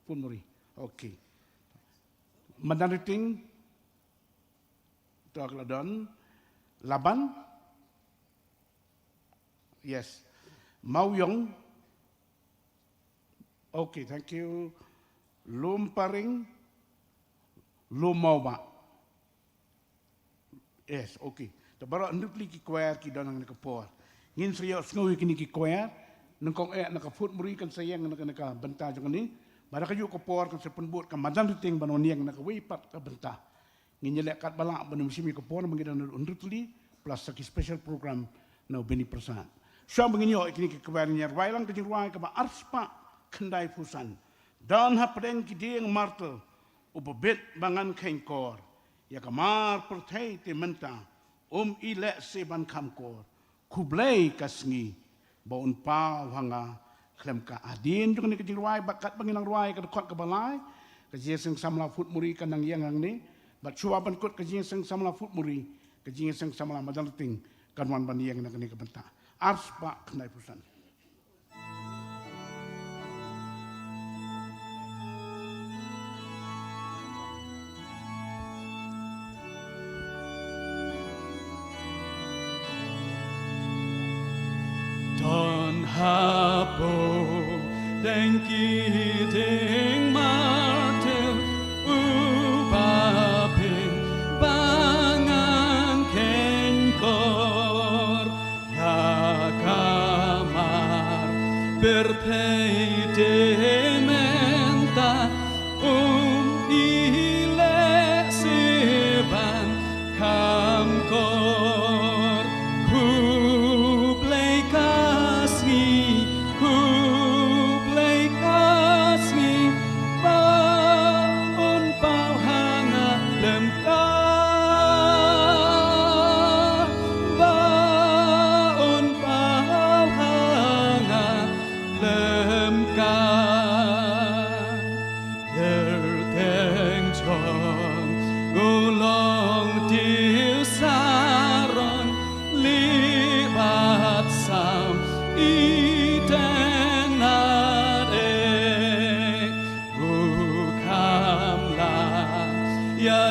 Phutmuri. Okay. Madan Riting. To ka la don. Laban. Yes. Mawiong. Okay, thank you. Lumparing. Lumawba. Yes, okay. Te baroh hynriew tylli ki choir ki don ha kane ka por. Ngin sa ïohsngew ïa kine ki choir. Nyngkong eh na ka Phutmuri kan sa ïeng na kane ka bynta jong kane. Bad ha kajuh ka por kan sa pynbud ka Madan Riting ban wan ïeng na kawei pat ka bynta. Ngin ïaleh katba lah ban ym shim ïa ka por ba ngi don hynriew tylli plus sa ki special program na u Beni Prasad. Shuwa ba ngin ïoh ïa kine ki choir ngin ïa rwai lang ka jingrwai kaba arspah khyndaiphew san. Don hapdeng ki dieng martyr uba bit ba ngan kheiñ kor. Ïa ka mar pyrthei te mynta um i leh se ban kham kor. Khublei ka sngi ba un paw ha nga khlem ka. Hadien jong kane ka jingrwai bad katba ngi nang rwai ka dkhot kaba lai, ka jingïaseng samla Phutmuri ka nang ïeng hangne. Bad shuwa ban kut ka jingïaseng samla Phutmuri, ka jingïaseng samla Madan Riting kan wan ban ïeng na kane ka bynta. Arspah khyndaiphew san. Don hapoh deng ki dieng martyr uba bit ba ngan kheiñ kor. Ïa ka mar pyrthei te mynta um i leh se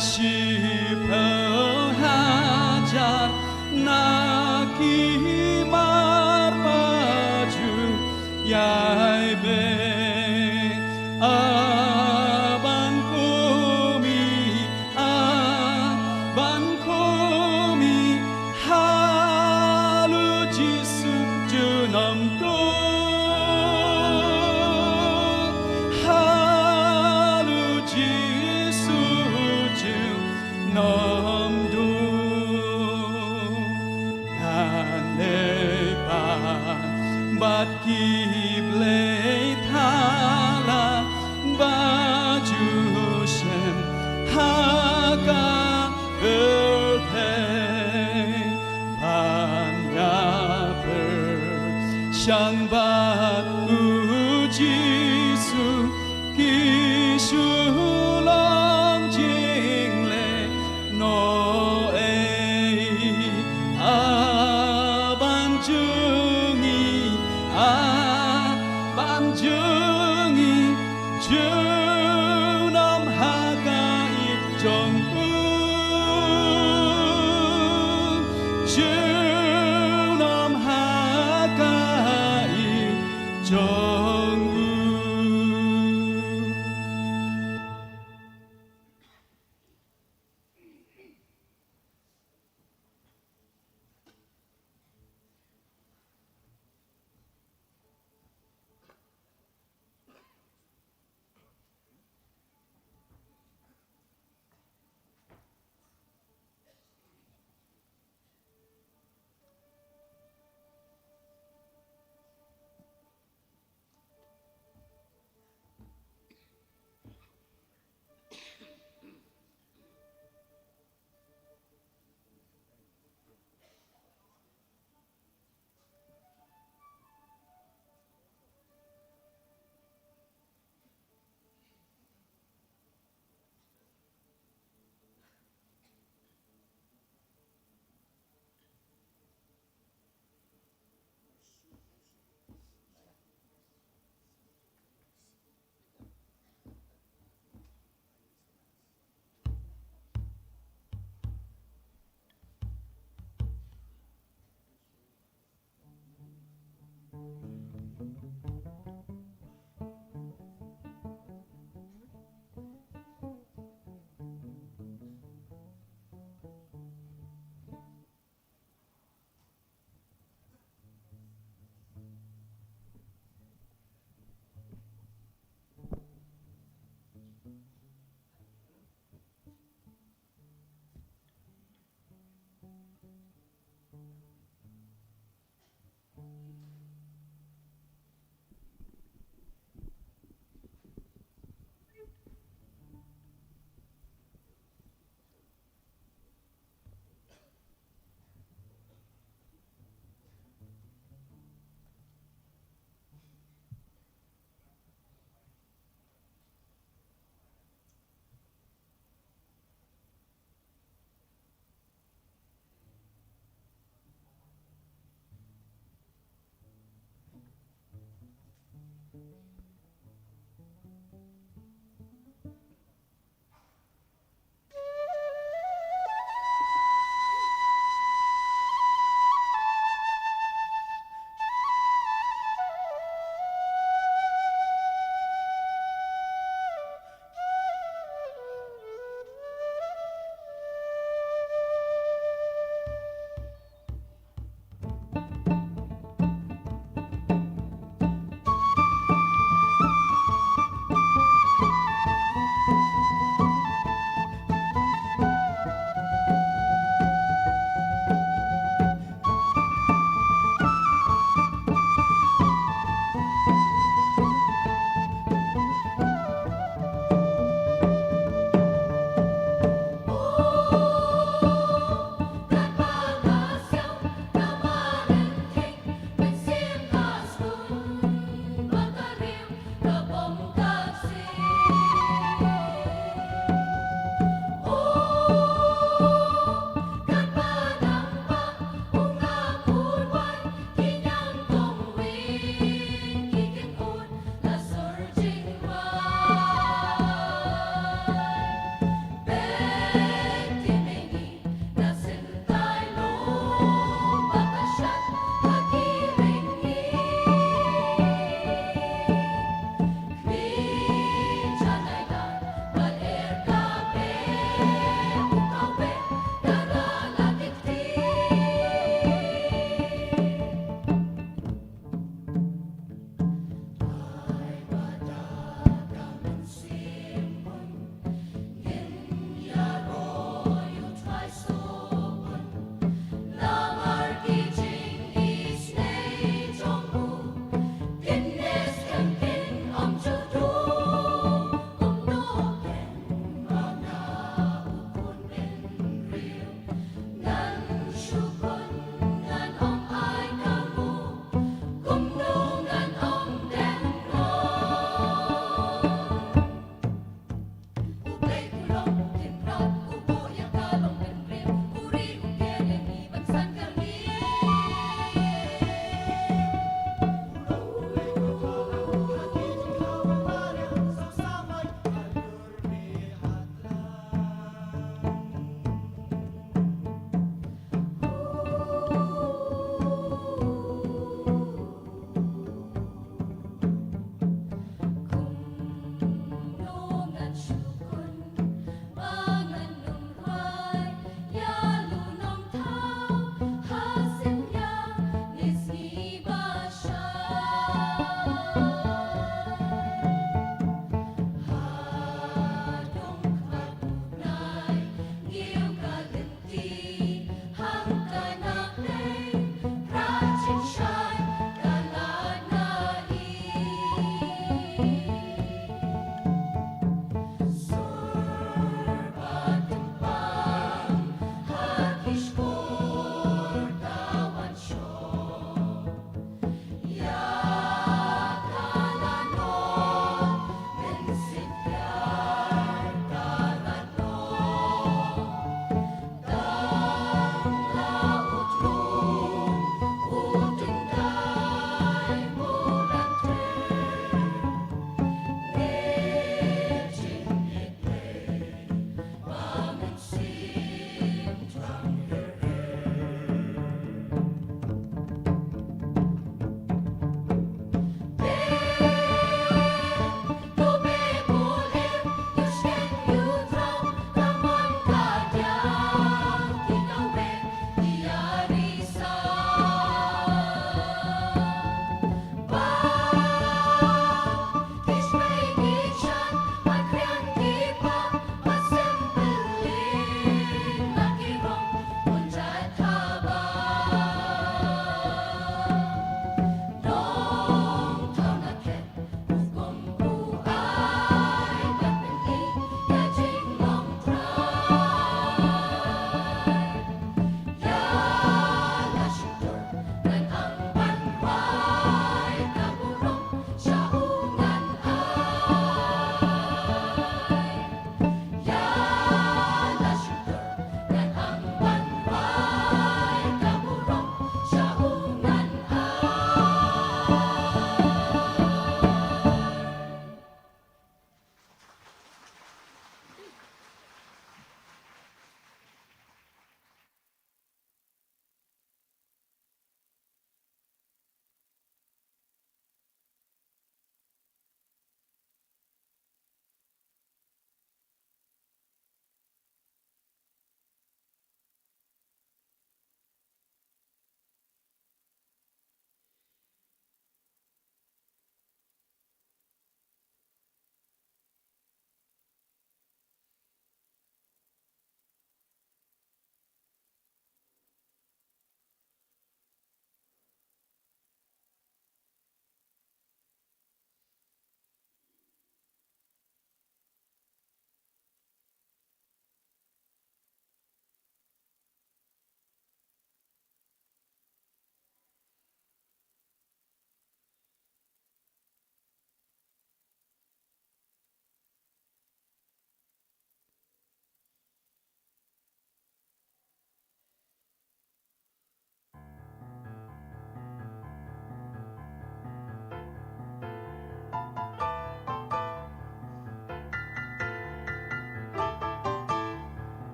Shiphew hajar na ki marpa ju ïai beh, a ban kum i, a ban kum i ha Lord Jisu junom to, ha Lord Jisu junom to. Ngan leit bad ki blei thala ba ju shem ha ka pyrthei, ban ïa pyrshang bad U Jisu, ki shu long jingleh noh ei. A ban jngi, a ban jngi, junom ha ka ïing jong u, junom ha ka ïing jong u.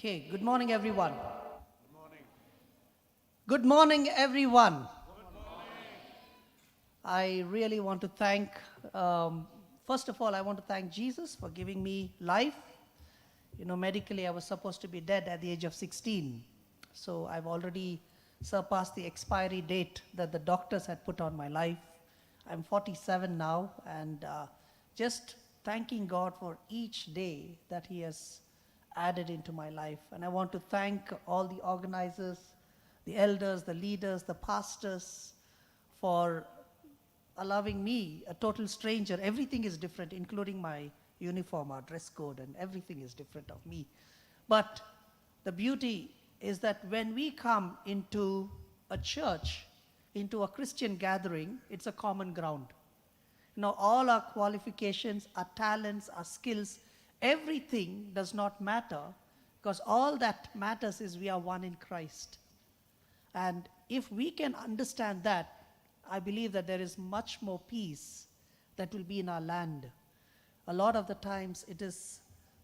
Okay, good morning, everyone. Good morning, everyone. I really want to thank, um, first of all, I want to thank Jesus for giving me life. You know, medically, I was supposed to be dead at the age of sixteen. So I've already surpassed the expiry date that the doctors had put on my life. I'm forty-seven now, and uh, just thanking God for each day that He has added into my life. And I want to thank all the organizers, the elders, the leaders, the pastors, for allowing me, a total stranger. Everything is different, including my uniform, our dress code, and everything is different of me. But the beauty is that when we come into a church, into a Christian gathering, it's a common ground. You know, all our qualifications, our talents, our skills, everything does not matter, because all that matters is we are one in Christ. And if we can understand that, I believe that there is much more peace that will be in our land. A lot of the times it is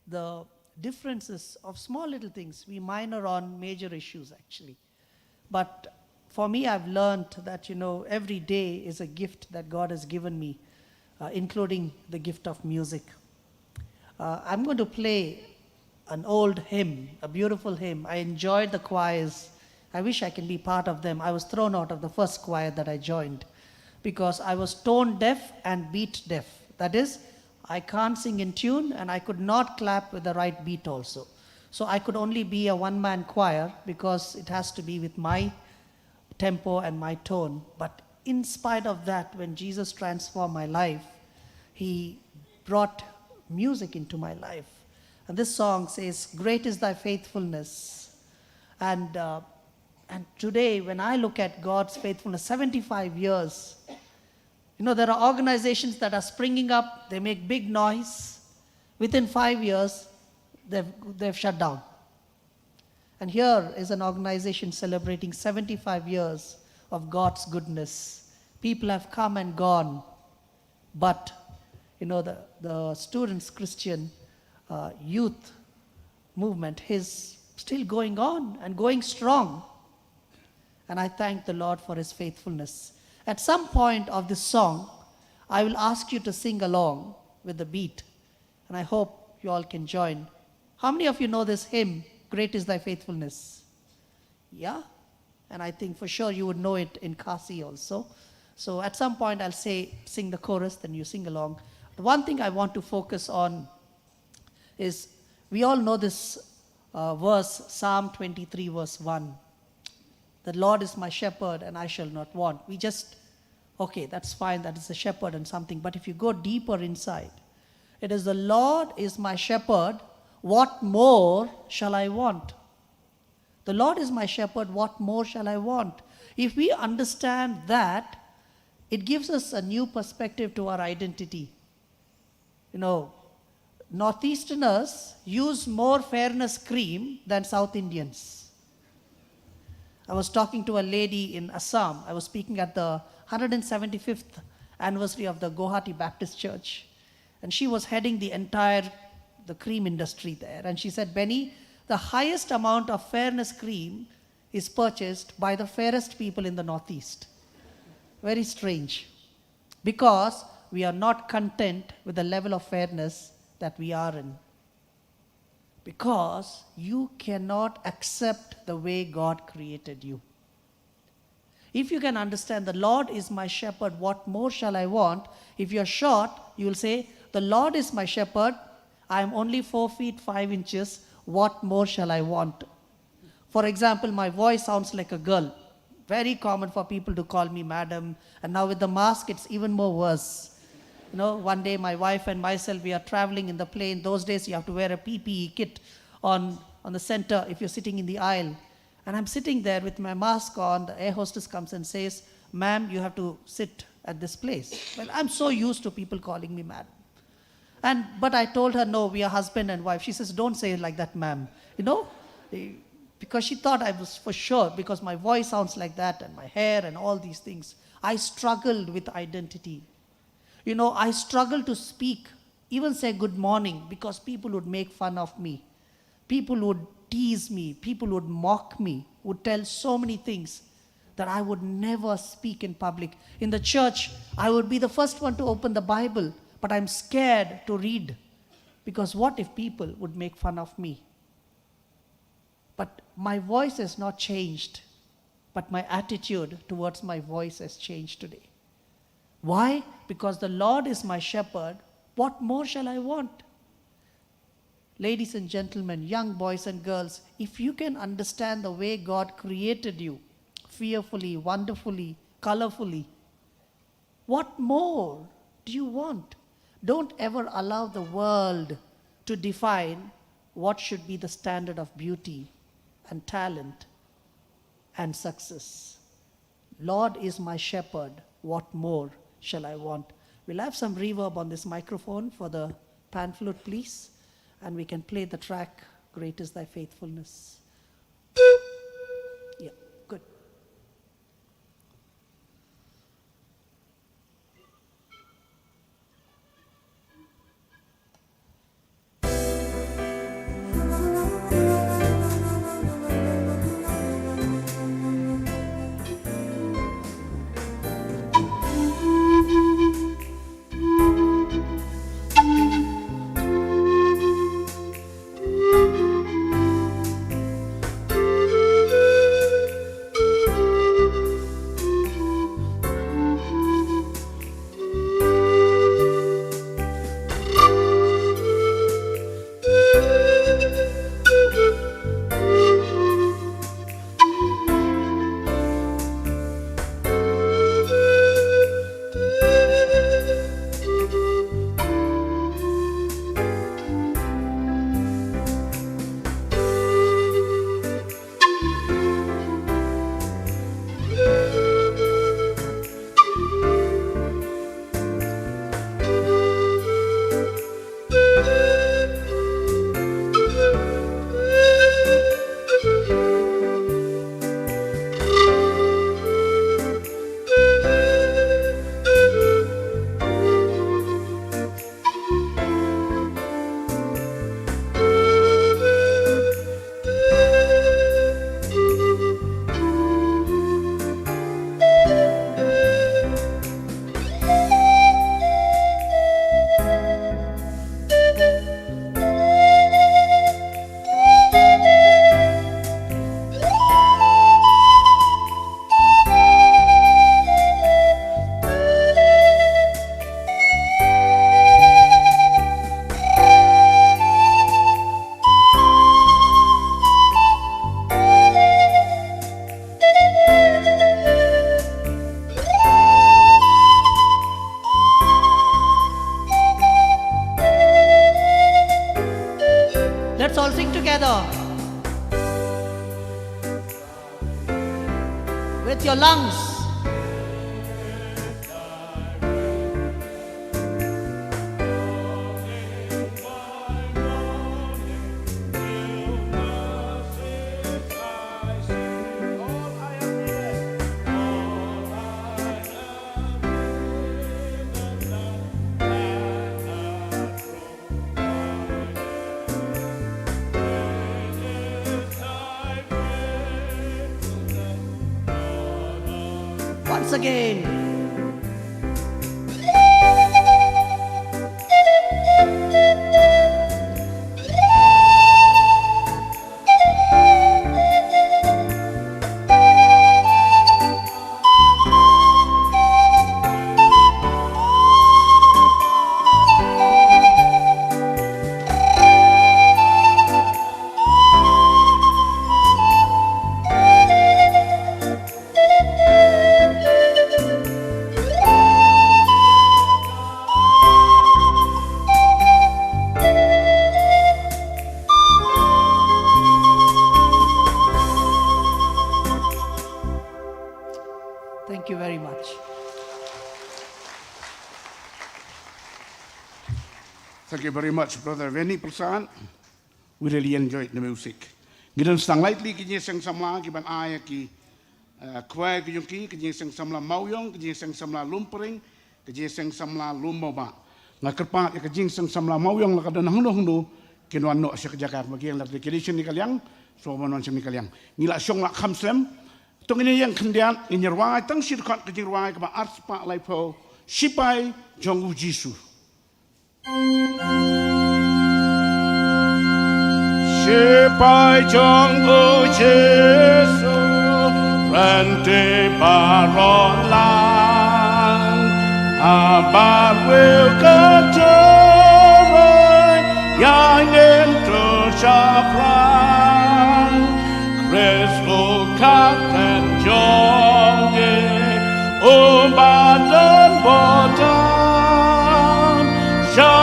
the differences of small little things. We minor on major issues, actually. But for me, I've learned that, you know, every day is a gift that God has given me, uh, including the gift of music. Uh, I'm going to play an old hymn, a beautiful hymn. I enjoyed the choirs. I wish I can be part of them. I was thrown out of the first choir that I joined because I was tone deaf and beat deaf. That is, I can't sing in tune and I could not clap with the right beat also. So I could only be a one-man choir because it has to be with my tempo and my tone. But in spite of that, when Jesus transformed my life, He brought music into my life. And this song says, "Great is thy faithfulness." And, uh, and today, when I look at God's faithfulness, seventy-five years, you know, there are organizations that are springing up, they make big noise. Within five years, they've, they've shut down. And here is an organization celebrating seventy-five years of God's goodness. People have come and gone, but, you know, the, the students' Christian, uh, youth movement is still going on and going strong. And I thank the Lord for His faithfulness. At some point of this song, I will ask you to sing along with the beat, and I hope you all can join. How many of you know this hymn, "Great is Thy Faithfulness"? Yeah? And I think for sure you would know it in Khasi also. So at some point I'll say, sing the chorus, then you sing along. The one thing I want to focus on is, we all know this, uh, verse, Psalm twenty-three, verse one. "The Lord is my shepherd and I shall not want." We just, okay, that's fine, that is a shepherd and something. But if you go deeper inside, it is, "The Lord is my shepherd, what more shall I want?" "The Lord is my shepherd, what more shall I want?" If we understand that, it gives us a new perspective to our identity. You know, Northeasterners use more fairness cream than South Indians. I was talking to a lady in Assam. I was speaking at the hundred and seventy-fifth anniversary of the Guwahati Baptist Church. And she was heading the entire, the cream industry there. And she said, "Benny, the highest amount of fairness cream is purchased by the fairest people in the Northeast." Very strange. Because we are not content with the level of fairness that we are in. Because you cannot accept the way God created you. If you can understand, "The Lord is my shepherd, what more shall I want?" If you're short, you'll say, "The Lord is my shepherd, I am only four feet five inches, what more shall I want?" For example, my voice sounds like a girl. Very common for people to call me madam, and now with the mask, it's even more worse. You know, one day my wife and myself, we are traveling in the plane. Those days, you have to wear a P P E kit on, on the center if you're sitting in the aisle. And I'm sitting there with my mask on. The air hostess comes and says, "Ma'am, you have to sit at this place." Well, I'm so used to people calling me madam. And, but I told her, "No, we are husband and wife." She says, "Don't say it like that, ma'am." You know, eh, because she thought I was for sure, because my voice sounds like that and my hair and all these things. I struggled with identity. You know, I struggled to speak, even say good morning, because people would make fun of me. People would tease me, people would mock me, would tell so many things that I would never speak in public. In the church, I would be the first one to open the Bible, but I'm scared to read, because what if people would make fun of me? But my voice has not changed, but my attitude towards my voice has changed today. Why? Because the Lord is my shepherd. What more shall I want? Ladies and gentlemen, young boys and girls, if you can understand the way God created you, fearfully, wonderfully, colorfully, what more do you want? Don't ever allow the world to define what should be the standard of beauty and talent and success. "Lord is my shepherd, what more shall I want?" We'll have some reverb on this microphone for the pan flute, please, and we can play the track, "Great is Thy Faithfulness." Yeah, good. Let's all sing together with your lungs. Once again. Thank you very much, Brother Veni Prasad. We really enjoyed the music. Ngi don sdang lai tylli ki jingïaseng samla kiban ai ïa ki, eh, choir ki jong ki, ki jingïaseng samla Mawïong, ki jingïaseng samla Lumpring, ki jingïaseng samla Lum Mawbah. Nga kyrpad ïa ki jingïaseng samla Mawïong la ka don hangno hangno kin wan noh sha ka jaka kaba ki ïeng, la ka dei ki dei shane ka liang, sngewbha ban wan shane ka liang. Ngi la shong la kham slem. To ngin ïeng khyndiat, ngin ïa rwai tang shi dkhot ka jingrwai kaba arspah laiphew, Shipai jong U Jisu. Shipai jong U Jisu, ryntih baroh lang, ha baroh ka jrong, ïa ngin tur shaphrang. Khrist u Kyrteng jong ngi, u ba don bor tam sha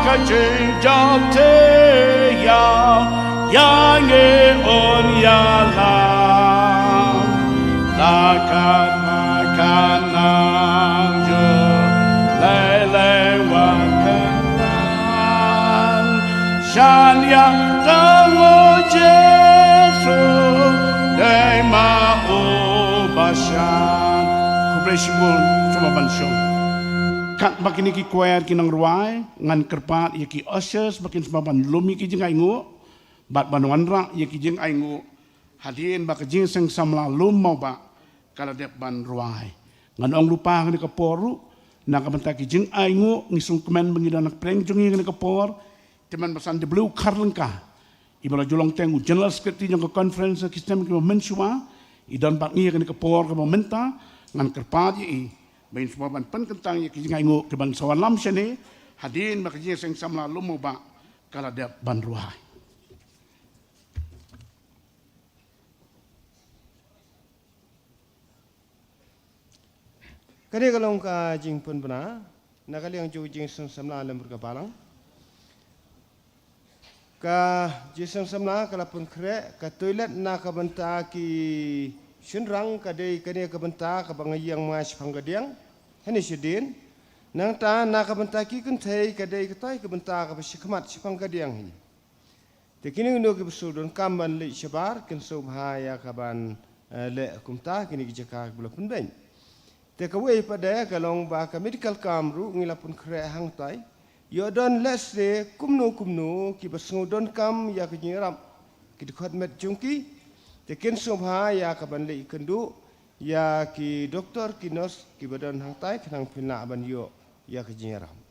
ka jingjop taïew, ïa ngi un ïalam. La ka ma ka nang jur lei lei wan kyrpad. Shaniah tang U Jisu, dei ma u ba shaniah. Khublei shibun, sngewbha ban shong. Katba kine ki choir ki nang rwai, ngan kyrpad ïa ki ushers ba kin sngewbha ban lum ïa ki jingainguh bad ban wanrah ïa ki jingainguh hadien ba ka jingïaseng samla Lum Mawbah ka la dep ban rwai. Ngan ong lypa ha kane ka por ruh, na ka bynta ki jingainguh, ngi sngewkmen ba ngi don ha pdeng jong ngi ha kane ka por, Tymmen Basan W Kharlyngkha, i ba la ju long teng u General Secretary jong ka conference ki snem kiba mynshuwa, i don bad ngi ha kane ka por kaba mynta. Ngan kyrpad ïa i ba in sngewbha ban pynkyntang ïa ki jingainguh kiban sa wallam shane, hadien ba ka jingïaseng samla Lum Mawbah ka la dep ban rwai. Kane ka long ka jingpynbna na ka liang jong ka jingïaseng samla lem bad ka balang. Ka jingïaseng samla ka la pynkhreh, ka toilet na ka bynta ki shynrang ka dei kane ka bynta kaba nga ïeng ma shaphang ka diang, hangne shadien. Nangta na ka bynta ki kynthei ka dei katei ka bynta kaba shakhmat shaphang ka diang hi. Te kine kino kiba shu donkam ban leit shabar kin sngewbha ïa ka ban, eh, leh kumta, kine ki jaka kiba la pynbeiñ. Te kawei pat de ka long ba ka medical camp ruh ngi la pynkhreh hangtai. Ïoh don lehse kumno kumno kiba sngew donkam ïa ka jingïarap, ki dkhot met jong ki, te kin sngewbha ïa ka ban leit kynduh ïa ki doktor ki nurse kiba don hangtai khnang phin lah ban ïoh ïa ka jingïarap.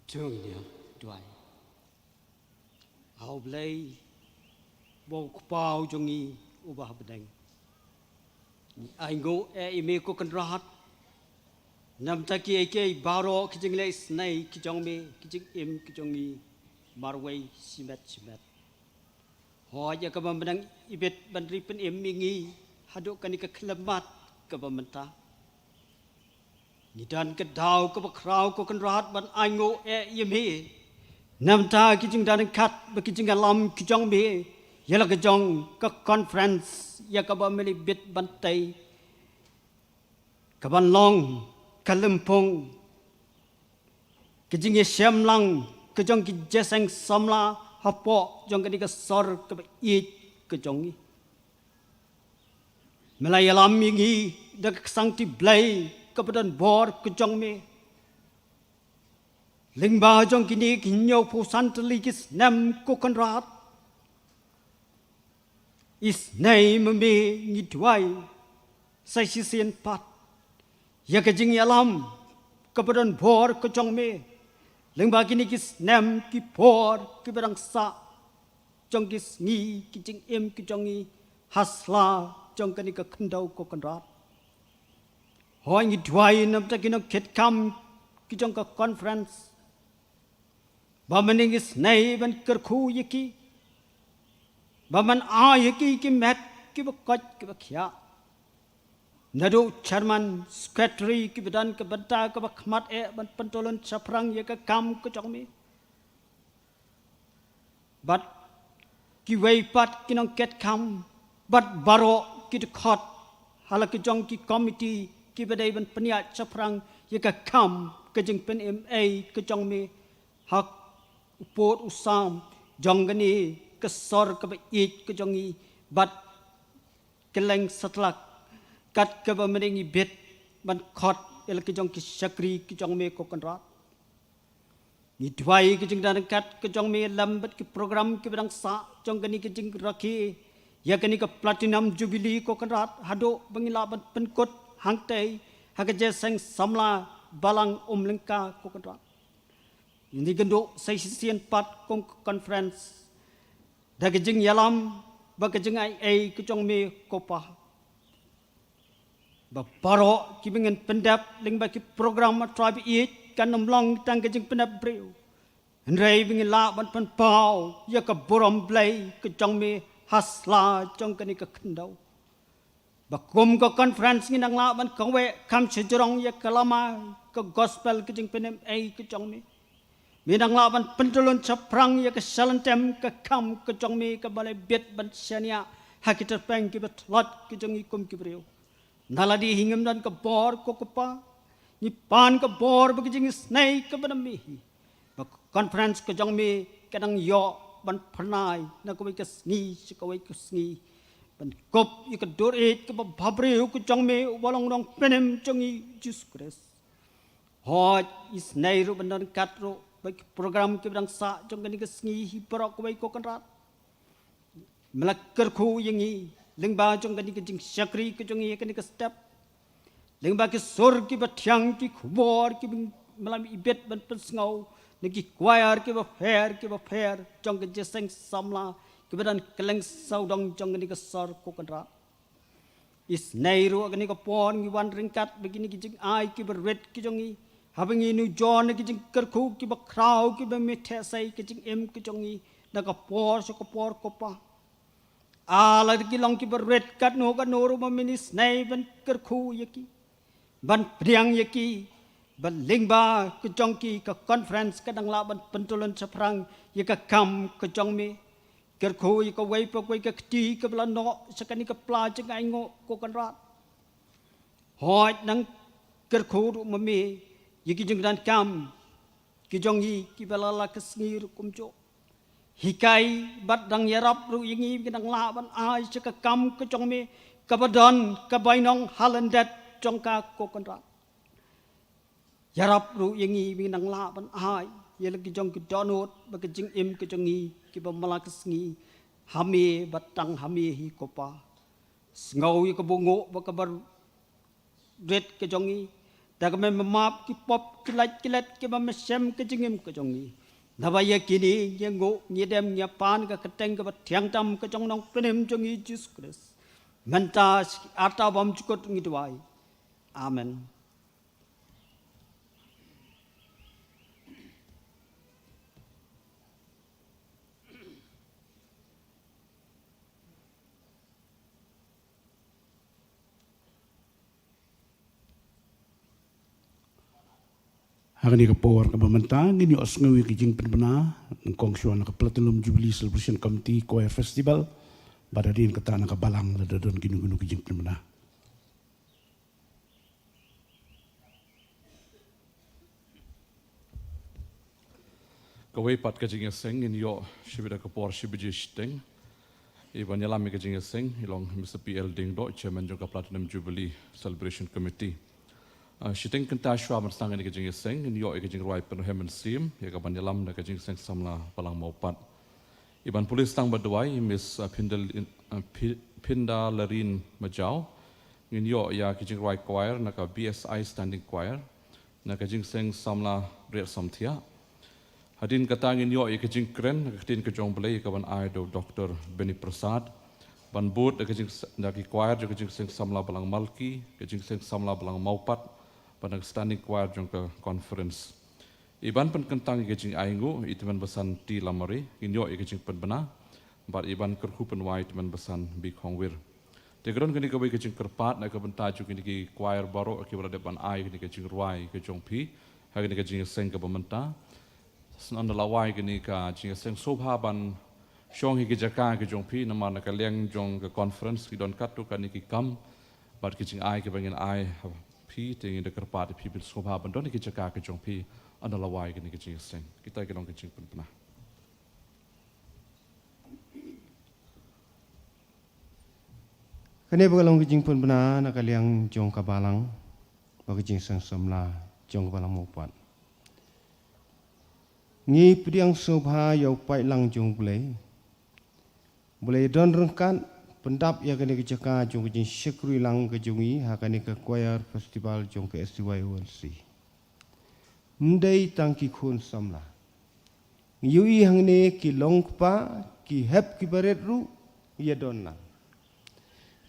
Jong ngi duwai. Aw Blei, ba u Kpa jong ngi uba ha bneng, ngi ainguh ïa me ko Kynrad namta kiei kiei baroh ki jingleh isynei ki jong me, ki jingim ki jong ngi marwei shimet shimet. Hooid, ïa kaba me dang ibit ban ri pynim ïa ngi haduh kane ka khyllipmat kaba mynta. Ngi don ka daw kaba khraw ko Kynrad ban ainguh eh ïa me namta ki jingdon ryngkat bad ki jingïalam ki jong me ïa la ka jong ka conference ïa kaba me la ibit ban tei, kaban long ka lympung ka jingïashem lang ka jong ki jingïaseng samla hapoh jong kane ka sor kaba ïeit ka jong ngi. Me la ïalam ïa ngi da ka ksangti Blei kaba don bor ka jong me lyngba jong kine ki hynñiewphew san tylli ki snem ko Kynrad. Isynei ma me ngi duwai sa shisien pat ïa ka jingïalam kaba don bor ka jong me lyngba kine ki snem ki por kiba dang sah, jong ki sngi ki jingim ki jong ngi ha sla jong kane ka khyndew ko Kynrad. Hooid, ngi duwai namta ki nongkitkam ki jong ka conference ba men ngi isynei ban kyrkhu ïa ki, ba men ai ïa ki ki met kiba koit kiba khiah. Naduh chairman, secretary, kiba don ka bynta kaba khmat eh ban pyntylun shaphrang ïa ka kam ka jong me. Bad kiwei pat ki nongkitkam bad baroh ki dkhot ha la ka jong ki komiti kiba dei ban pynïaid shaphrang ïa ka kam ka jingpynim ei ka jong me ha u pud u sam jong kane ka sor kaba ïeit ka jong ngi bad kylleng satlak, kat kaba men ngi ibit ban khot ïa la ka jong ki shakri ki jong me ko Kynrad. Ngi duwai ka jingdon ryngkat ka jong me lem bad ki program kiba dang sah jong kane ka jingrakhe ïa kane ka platinum jubilee ko Kynrad haduh ba ngin lah ban pynkut hangtei ha ka jingïaseng samla Balang Umlyngka ko Kynrad. Ngi kynduh sa shisien pat kum ka conference da ka jingïalam bad ka jingaiei ka jong me ko Pa, ba baroh kiba ngin pyndep lyngba ki program ha Trai ba ïeit kan ym long tang ka jingpyndep briew, hynrei ba ngin lah ban pynpaw ïa ka burom Blei ka jong me ha sla jong kane ka khyndew. Ba kum ka conference ngin nang lah ban kaweh kham shajrong ïa ka lama ka gospel ka jingpynim ei ka jong me. Me nang lah ban pyntylun shaphrang ïa ka shalynter ka kam ka jong me kaba la ibit ban shaniah ha ki tyrpeng kiba tlot ka jong ngi kum ki briew. Na lade hi ngim don ka bor ko Kpa, ngi pan ka bor bad ka jingisynei kaba na me hi, ba ka conference ka jong me ka dang ïoh ban phyrnai na kawei ka sngi sha kawei ka sngi, ban kup ïa ka dur ïeit kaba bhabriew ka jong me uba long u Nongpynim jong ngi Jisu Khrist. Hooid, isynei ruh ban don ryngkat ruh bad ki program kiba dang sah jong kane ka sngi hi baroh kawei ko Kynrad. Me la kyrkhu ïa ngi lyngba jong kane ka jingshakri ka jong ngi ha kane ka step, lyngba ki sur kiba thiang, ki khubor kiba me la ibit ban pynsngew na ki choir kiba pher kiba pher jong ka jingïaseng samla kiba don kylleng sawdong jong kane ka sor ko Kynrad. Isynei ruh ha kane ka por ngi wan ryngkat bad kine ki jingai kiba rit ki jong ngi, haba ngi nujor na ki jingkyrkhu kiba khraw kiba me theh sei ka jingim ka jong ngi na ka por sha ka por ko Pa. Ah lada ki long kiba rit katno katno ruh ba men isynei ban kyrkhu ïa ki, ban pdiang ïa ki, ba lyngba ka jong ki ka conference ka dang lah ban pyntylun shaphrang ïa ka kam ka jong me. Kyrkhu ïa kawei pa kawei ka kti kaba la noh sha kane ka pla jingainguh ko Kynrad. Hooid, nang kyrkhu ruh ma me ïa ki jingdonkam ki jong ngi kiba la la ka sngi ruh kumjuh. Hikai bad dang ïarap ruh ïa ngi ba ngin nang lah ban ai sha ka kam ka jong me kaba don ka bainong ha lyndet jong ka ko Kynrad. Ïarap ruh ïa ngi ba ngin nang lah ban ai ïa la ki jong ki dohnud bad ka jingim ka jong ngi kiba man la ka sngi ha me bad tang ha me hi ko Pa. Sngew ïa ka buhnguh bad kaba rit ka jong ngi, Da kaba me map ki pop ki lait ki let kiba me shem ka jingim ka jong ngi. Naba ïa kine ngi nguh ngi dem ngi pan ka kyrteng kaba thiang tam ka jong u Nongpynim jong ngi Jisu Khrist. Mynta shi arta bam jukut ngi duwai. Amen. Ha kane ka por kaba mynta ngin ïohsngew ïa ka jingpynbna nyngkong shuwa na ka Platinum Jubilee Celebration Committee Choir Festival. Bad hadien kata na ka balang lada don kino kino ka jingpynbna. Kawei pat ka jingïaseng ngin ïoh shibit ha ka por shi baje shiteng. I ban ïalam ïa ka jingïaseng i long Mister P L Diengdoh, Chairman jong ka Platinum Jubilee Celebration Committee. Ah, shiteng kynta shuwa ban sdang ïa ka jingïaseng ngin ïoh ïa ka jingrwai pynrhem mynsiem ïa ka ban ïalam na ka jingïaseng samla Balang Mawpat. I ban pule sdang bad duwai Miss, ah, Phindal-, ah, Phi-, Phindalarin Majaw. Ngin ïoh ïa ka jingrwai choir na ka B S I Standing Choir na ka jingïaseng samla Riat Samthiah. Hadien kata ngin ïoh ïa ka jingkren na ka ktien ka jong U Blei ka ban ai da u Doctor Benny Prasad. Ban bud da ka jing-, da ki choir jong ka jingïaseng samla Balang Malki, ka jingïaseng samla Balang Mawpat, bad na ka standing choir jong ka conference. I ban pynkyntang ïa ka jingainguh i Tymmen Basan T Lamare, ngin ïoh ïa ka jingpynbna bad i ban kyrkhu pynwai i Tymmen Basan B Khongwir. Te ka don kane kawei ka jingkyrpad na ka bynta jong kine ki choir baroh kiba la dep ban ai kane ka jingrwai ka jong phi ha kane ka jingïaseng kaba mynta. Sa ngan da lawei kane ka jingïaseng sngewbha ban shong ha ka jaka ka jong phi, namar na ka liang jong ka conference ki don katto katne ki kam bad ki jingai kiba ngin ai ha phi, te ngin da kyrpad ïa phi ban sngewbha ban don ha ka jaka ka jong phi, ngan da lawei kane ka jingïaseng. Kita ki long ka jingpynbna. Kane ba ka long ka jingpynbna na ka liang jong ka balang bad ka jingïaseng samla jong ka Balang Mawpat. Ngi pdiang sngewbha ïa u paidlang jong U Blei. U Blei don ryngkat pyndap ïa kane ka jaka jong ka jingshakri lang ka jong ngi ha kane ka choir festival jong ka S T Y O N C. Ym dei tang ki khun samla. Ngi ïohi hangne ki long kpa, ki hep ki barit ruh ïa don lang.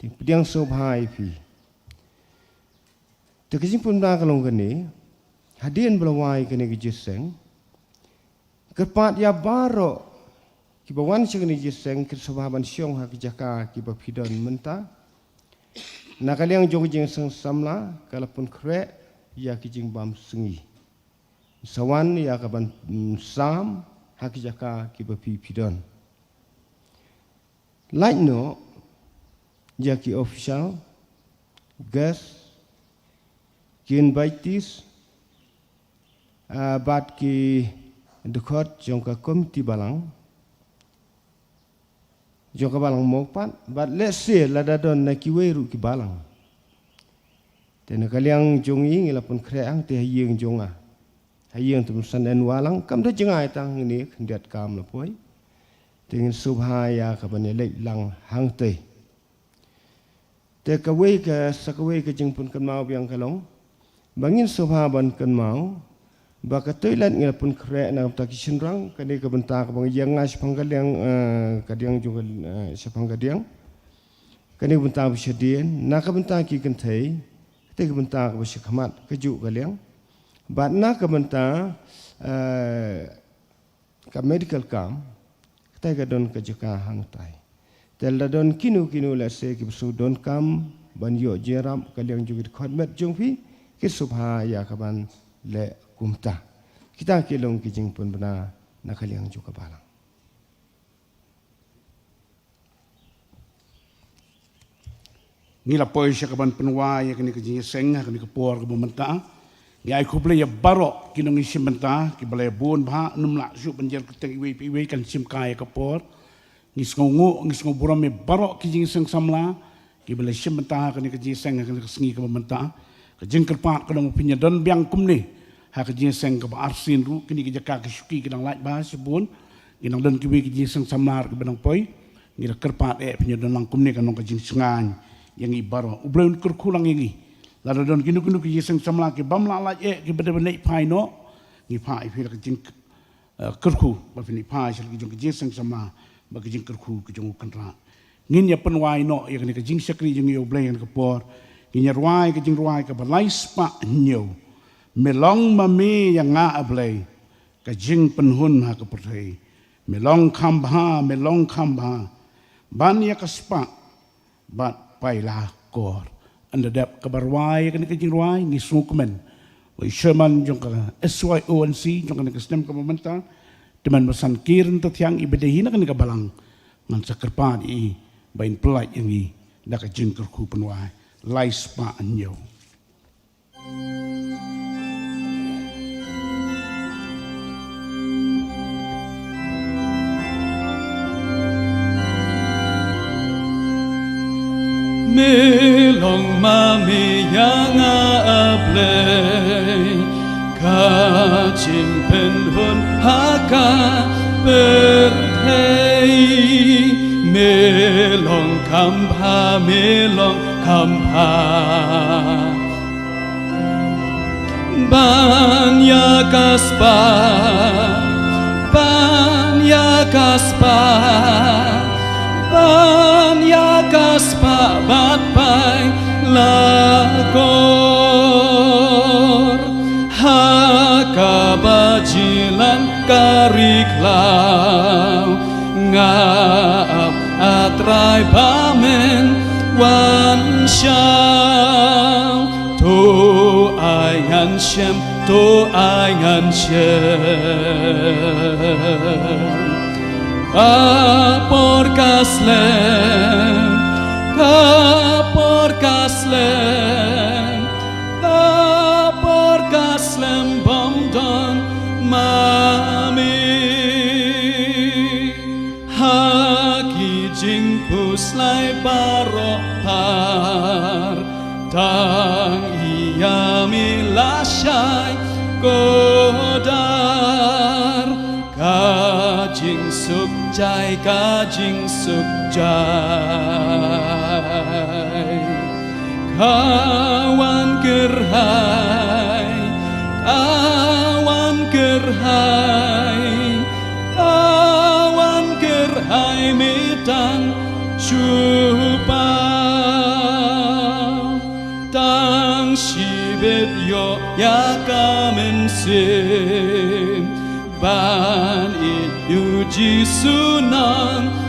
Te pdiang sngewbha ïa phi. Te ka jingpynbna ka long kane, hadien ba la wai kane ka jingïaseng, kyrpad ïa baroh kiba wan sha kane ka jingïaseng, ki sngewbha ban shong ha ki jaka kiba phi don mynta. Na ka liang jong ka jingïaseng samla ka la pynkhreh ïa ki jingbam sngi. Sa wan ïa ka ban, mm, sam ha ki jaka kiba phi phi don. Lait noh ïa ki official, guest, ki invitees, ah, bad ki dkhot jong ka komiti balang jong ka Balang Mawpat, bad lehse lada don na kiwei ruh ki balang. Te na ka liang jong ngi ngi la pynkhreh hangtei ha ïing jong nga, ha ïing Tymmen Basan N Wahlang, kam da jngai tang hangne, khyndiat kam la poi. Te ngin sngewbha ïa ka ban ïaleit lang hangtei. Te kawei ka, sa kawei ka jingpynkynmaw biang ka long ba ngin sngewbha ban kynmaw ba ka toilet ngi la pynkhreh na ka bynta ki shynrang, kane ka bynta kaba nga ïeng nga shaphang ka liang, eh, ka diang jong ka, eh, shaphang ka diang. Kane ka bynta ba shadien, na ka bynta ki kynthei, kata ka bynta kaba shakhmat kajuh ka liang. Bad na ka bynta, eh, ka medical camp, kata ka don ka jaka hangtai. Te lada don kino kino lehse kiba shu donkam ban ïoh jingïarap ka liang jong ki dkhot met jong phi, ki sngewbha ïa ka ban leh kumta. Kita ki long ki jingpynbna na ka liang jong ka balang. Ngi la poi sha ka ban pynwai ïa kane ka jingïaseng ha kane ka por kaba mynta. Ngi ai khublei ïa baroh ki nongïashim bynta kiba la ïa bun bha, ym lah shuh ban jer kyrteng iwei pa iwei, kan shim kai ïa ka por. Ngi sngewnguh, ngi sngew burom ïa baroh ki jingïaseng samla kiba la shim bynta ha kane ka jingïaseng ha kane ka sngi kaba mynta. Ka jingkyrpad ka long ba phin ïa don biang kumne ha ka jingïaseng kaba arsien ruh, kine ki jaka ki shuki ki dang lait bha shibun. Ngi dang don kiwei ki jingïaseng samla ruh kiba dang poi. Ngi la kyrpad eh phin ïa don lang kumne, kan long ka jingshngaiñ ïa ngi baroh. U Blei un kyrkhu lang ïa ngi Lada don kino kino ki jingseng samla ki bym lah lait eh ki ba dei ban leit phai noh, ngi phah ïa phi la ka jing, eh, kyrkhu ba phin leit phai sha la ka jong ka jingseng samla bad ka jingkyrkhu ka jong u Kynrad. Ngin ïa pynwai noh ïa kane ka jingshakri jong ngi ïa u Blei ha kane ka por. Ngin ïa rwai ka jingrwai kaba lai spah hynñiew. Me long ma me ïa nga, A Blei, ka jingpynhun ha ka pyrthei. Me long kham bha, me long kham bha ban ïa ka spah bad paila kor. Ynda dep kaba rwai ïa kane ka jingrwai, ngi sngewkmen ba i chairman jong ka S Y O N C jong kane ka snem kaba mynta, Tymmen Basan Kyrteng Thiang, i ba dei hi na kane ka balang, ngan sa kyrpad ïa i ba in pynlait ïa ngi da ka jingkyrkhu pynwai lai spah hynñiew. Me long ma me ïa nga, A Blei, ka jingpynhun ha ka pyrthei. Me long kham bha, me long kham bha ban ïa ka spah, ban ïa ka spah, ban ïa ka spah bad paila kor. Ha kaba jlan ka ri khlaw, nga ap, A Trai, ba men wan shaw. To ai ngan shem, to ai ngan shem. Ka por ka slem, ka por ka slem, ka por ka slem bym don ma me. Ha ki jingphuslai baroh par, tang ïa me lashai ko dar. Ka jingsuk jai, ka jingsuk jai. Ka wan kyrhai, ka wan kyrhai, ka wan kyrhai, me tang shu paw. Tang shibit ïoh ïa ka mynsiem ban ïeit ïa u Jisu Nongpynim.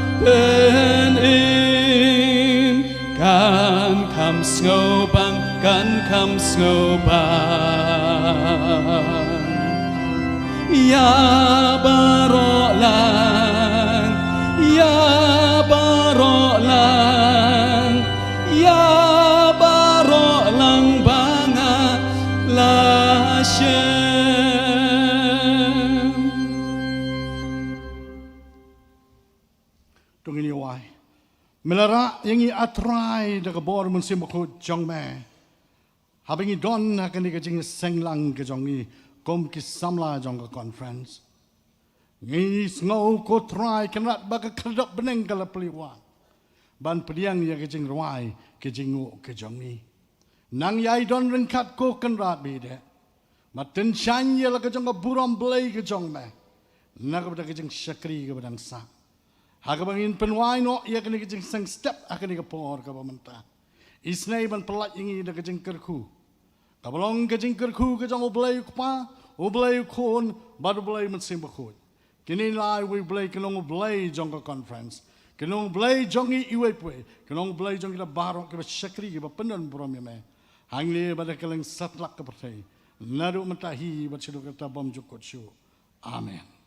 Kan kham sngewbang, kan kham sngewbang. Ïa baroh lang, ïa baroh lang, ïa baroh lang ba nga la shem. To ngin ïa wai. Me la rah ïa ngi, A Trai, da ka bor Mynsiem Bakhuid jong me. Haba ngi don ha kane ka jingseng lang ka jong ngi kum ki samla jong ka conference, ngi sngew, ko Trai Kynrad, ba ka khyrdop bneng ka la plie wad ban pdiang ïa ka jingrwai, ka jingnguh ka jong ngi. Nang ïai don ryngkat, ko Kynrad, bad ïadei, bad tyngshaiñ ïa la ka jong ka burom Blei ka jong me na ka bynta ka jingshakri kaba dang sah. Ha kaba ngin pynwai noh ïa kane ka jingseng step ha kane ka por kaba mynta, isynei ban pynlait ïa ngi da ka jingkyrkhu, kaba long ka jingkyrkhu ka jong U Blei U Kpa, U Blei U Khun, bad U Blei Mynsiem Bakhuid. Kine lai wei Blei, ki long U Blei jong ka conference, ki long U Blei jong ngi iwei pa iwei, ki long U Blei jong kita baroh kiba shakri, kiba pyndon burom ïa me, hangne bad ha kylleng satlak ka pyrthei, naduh mynta hi bad shaduh kata bymjukut shuh. Amen.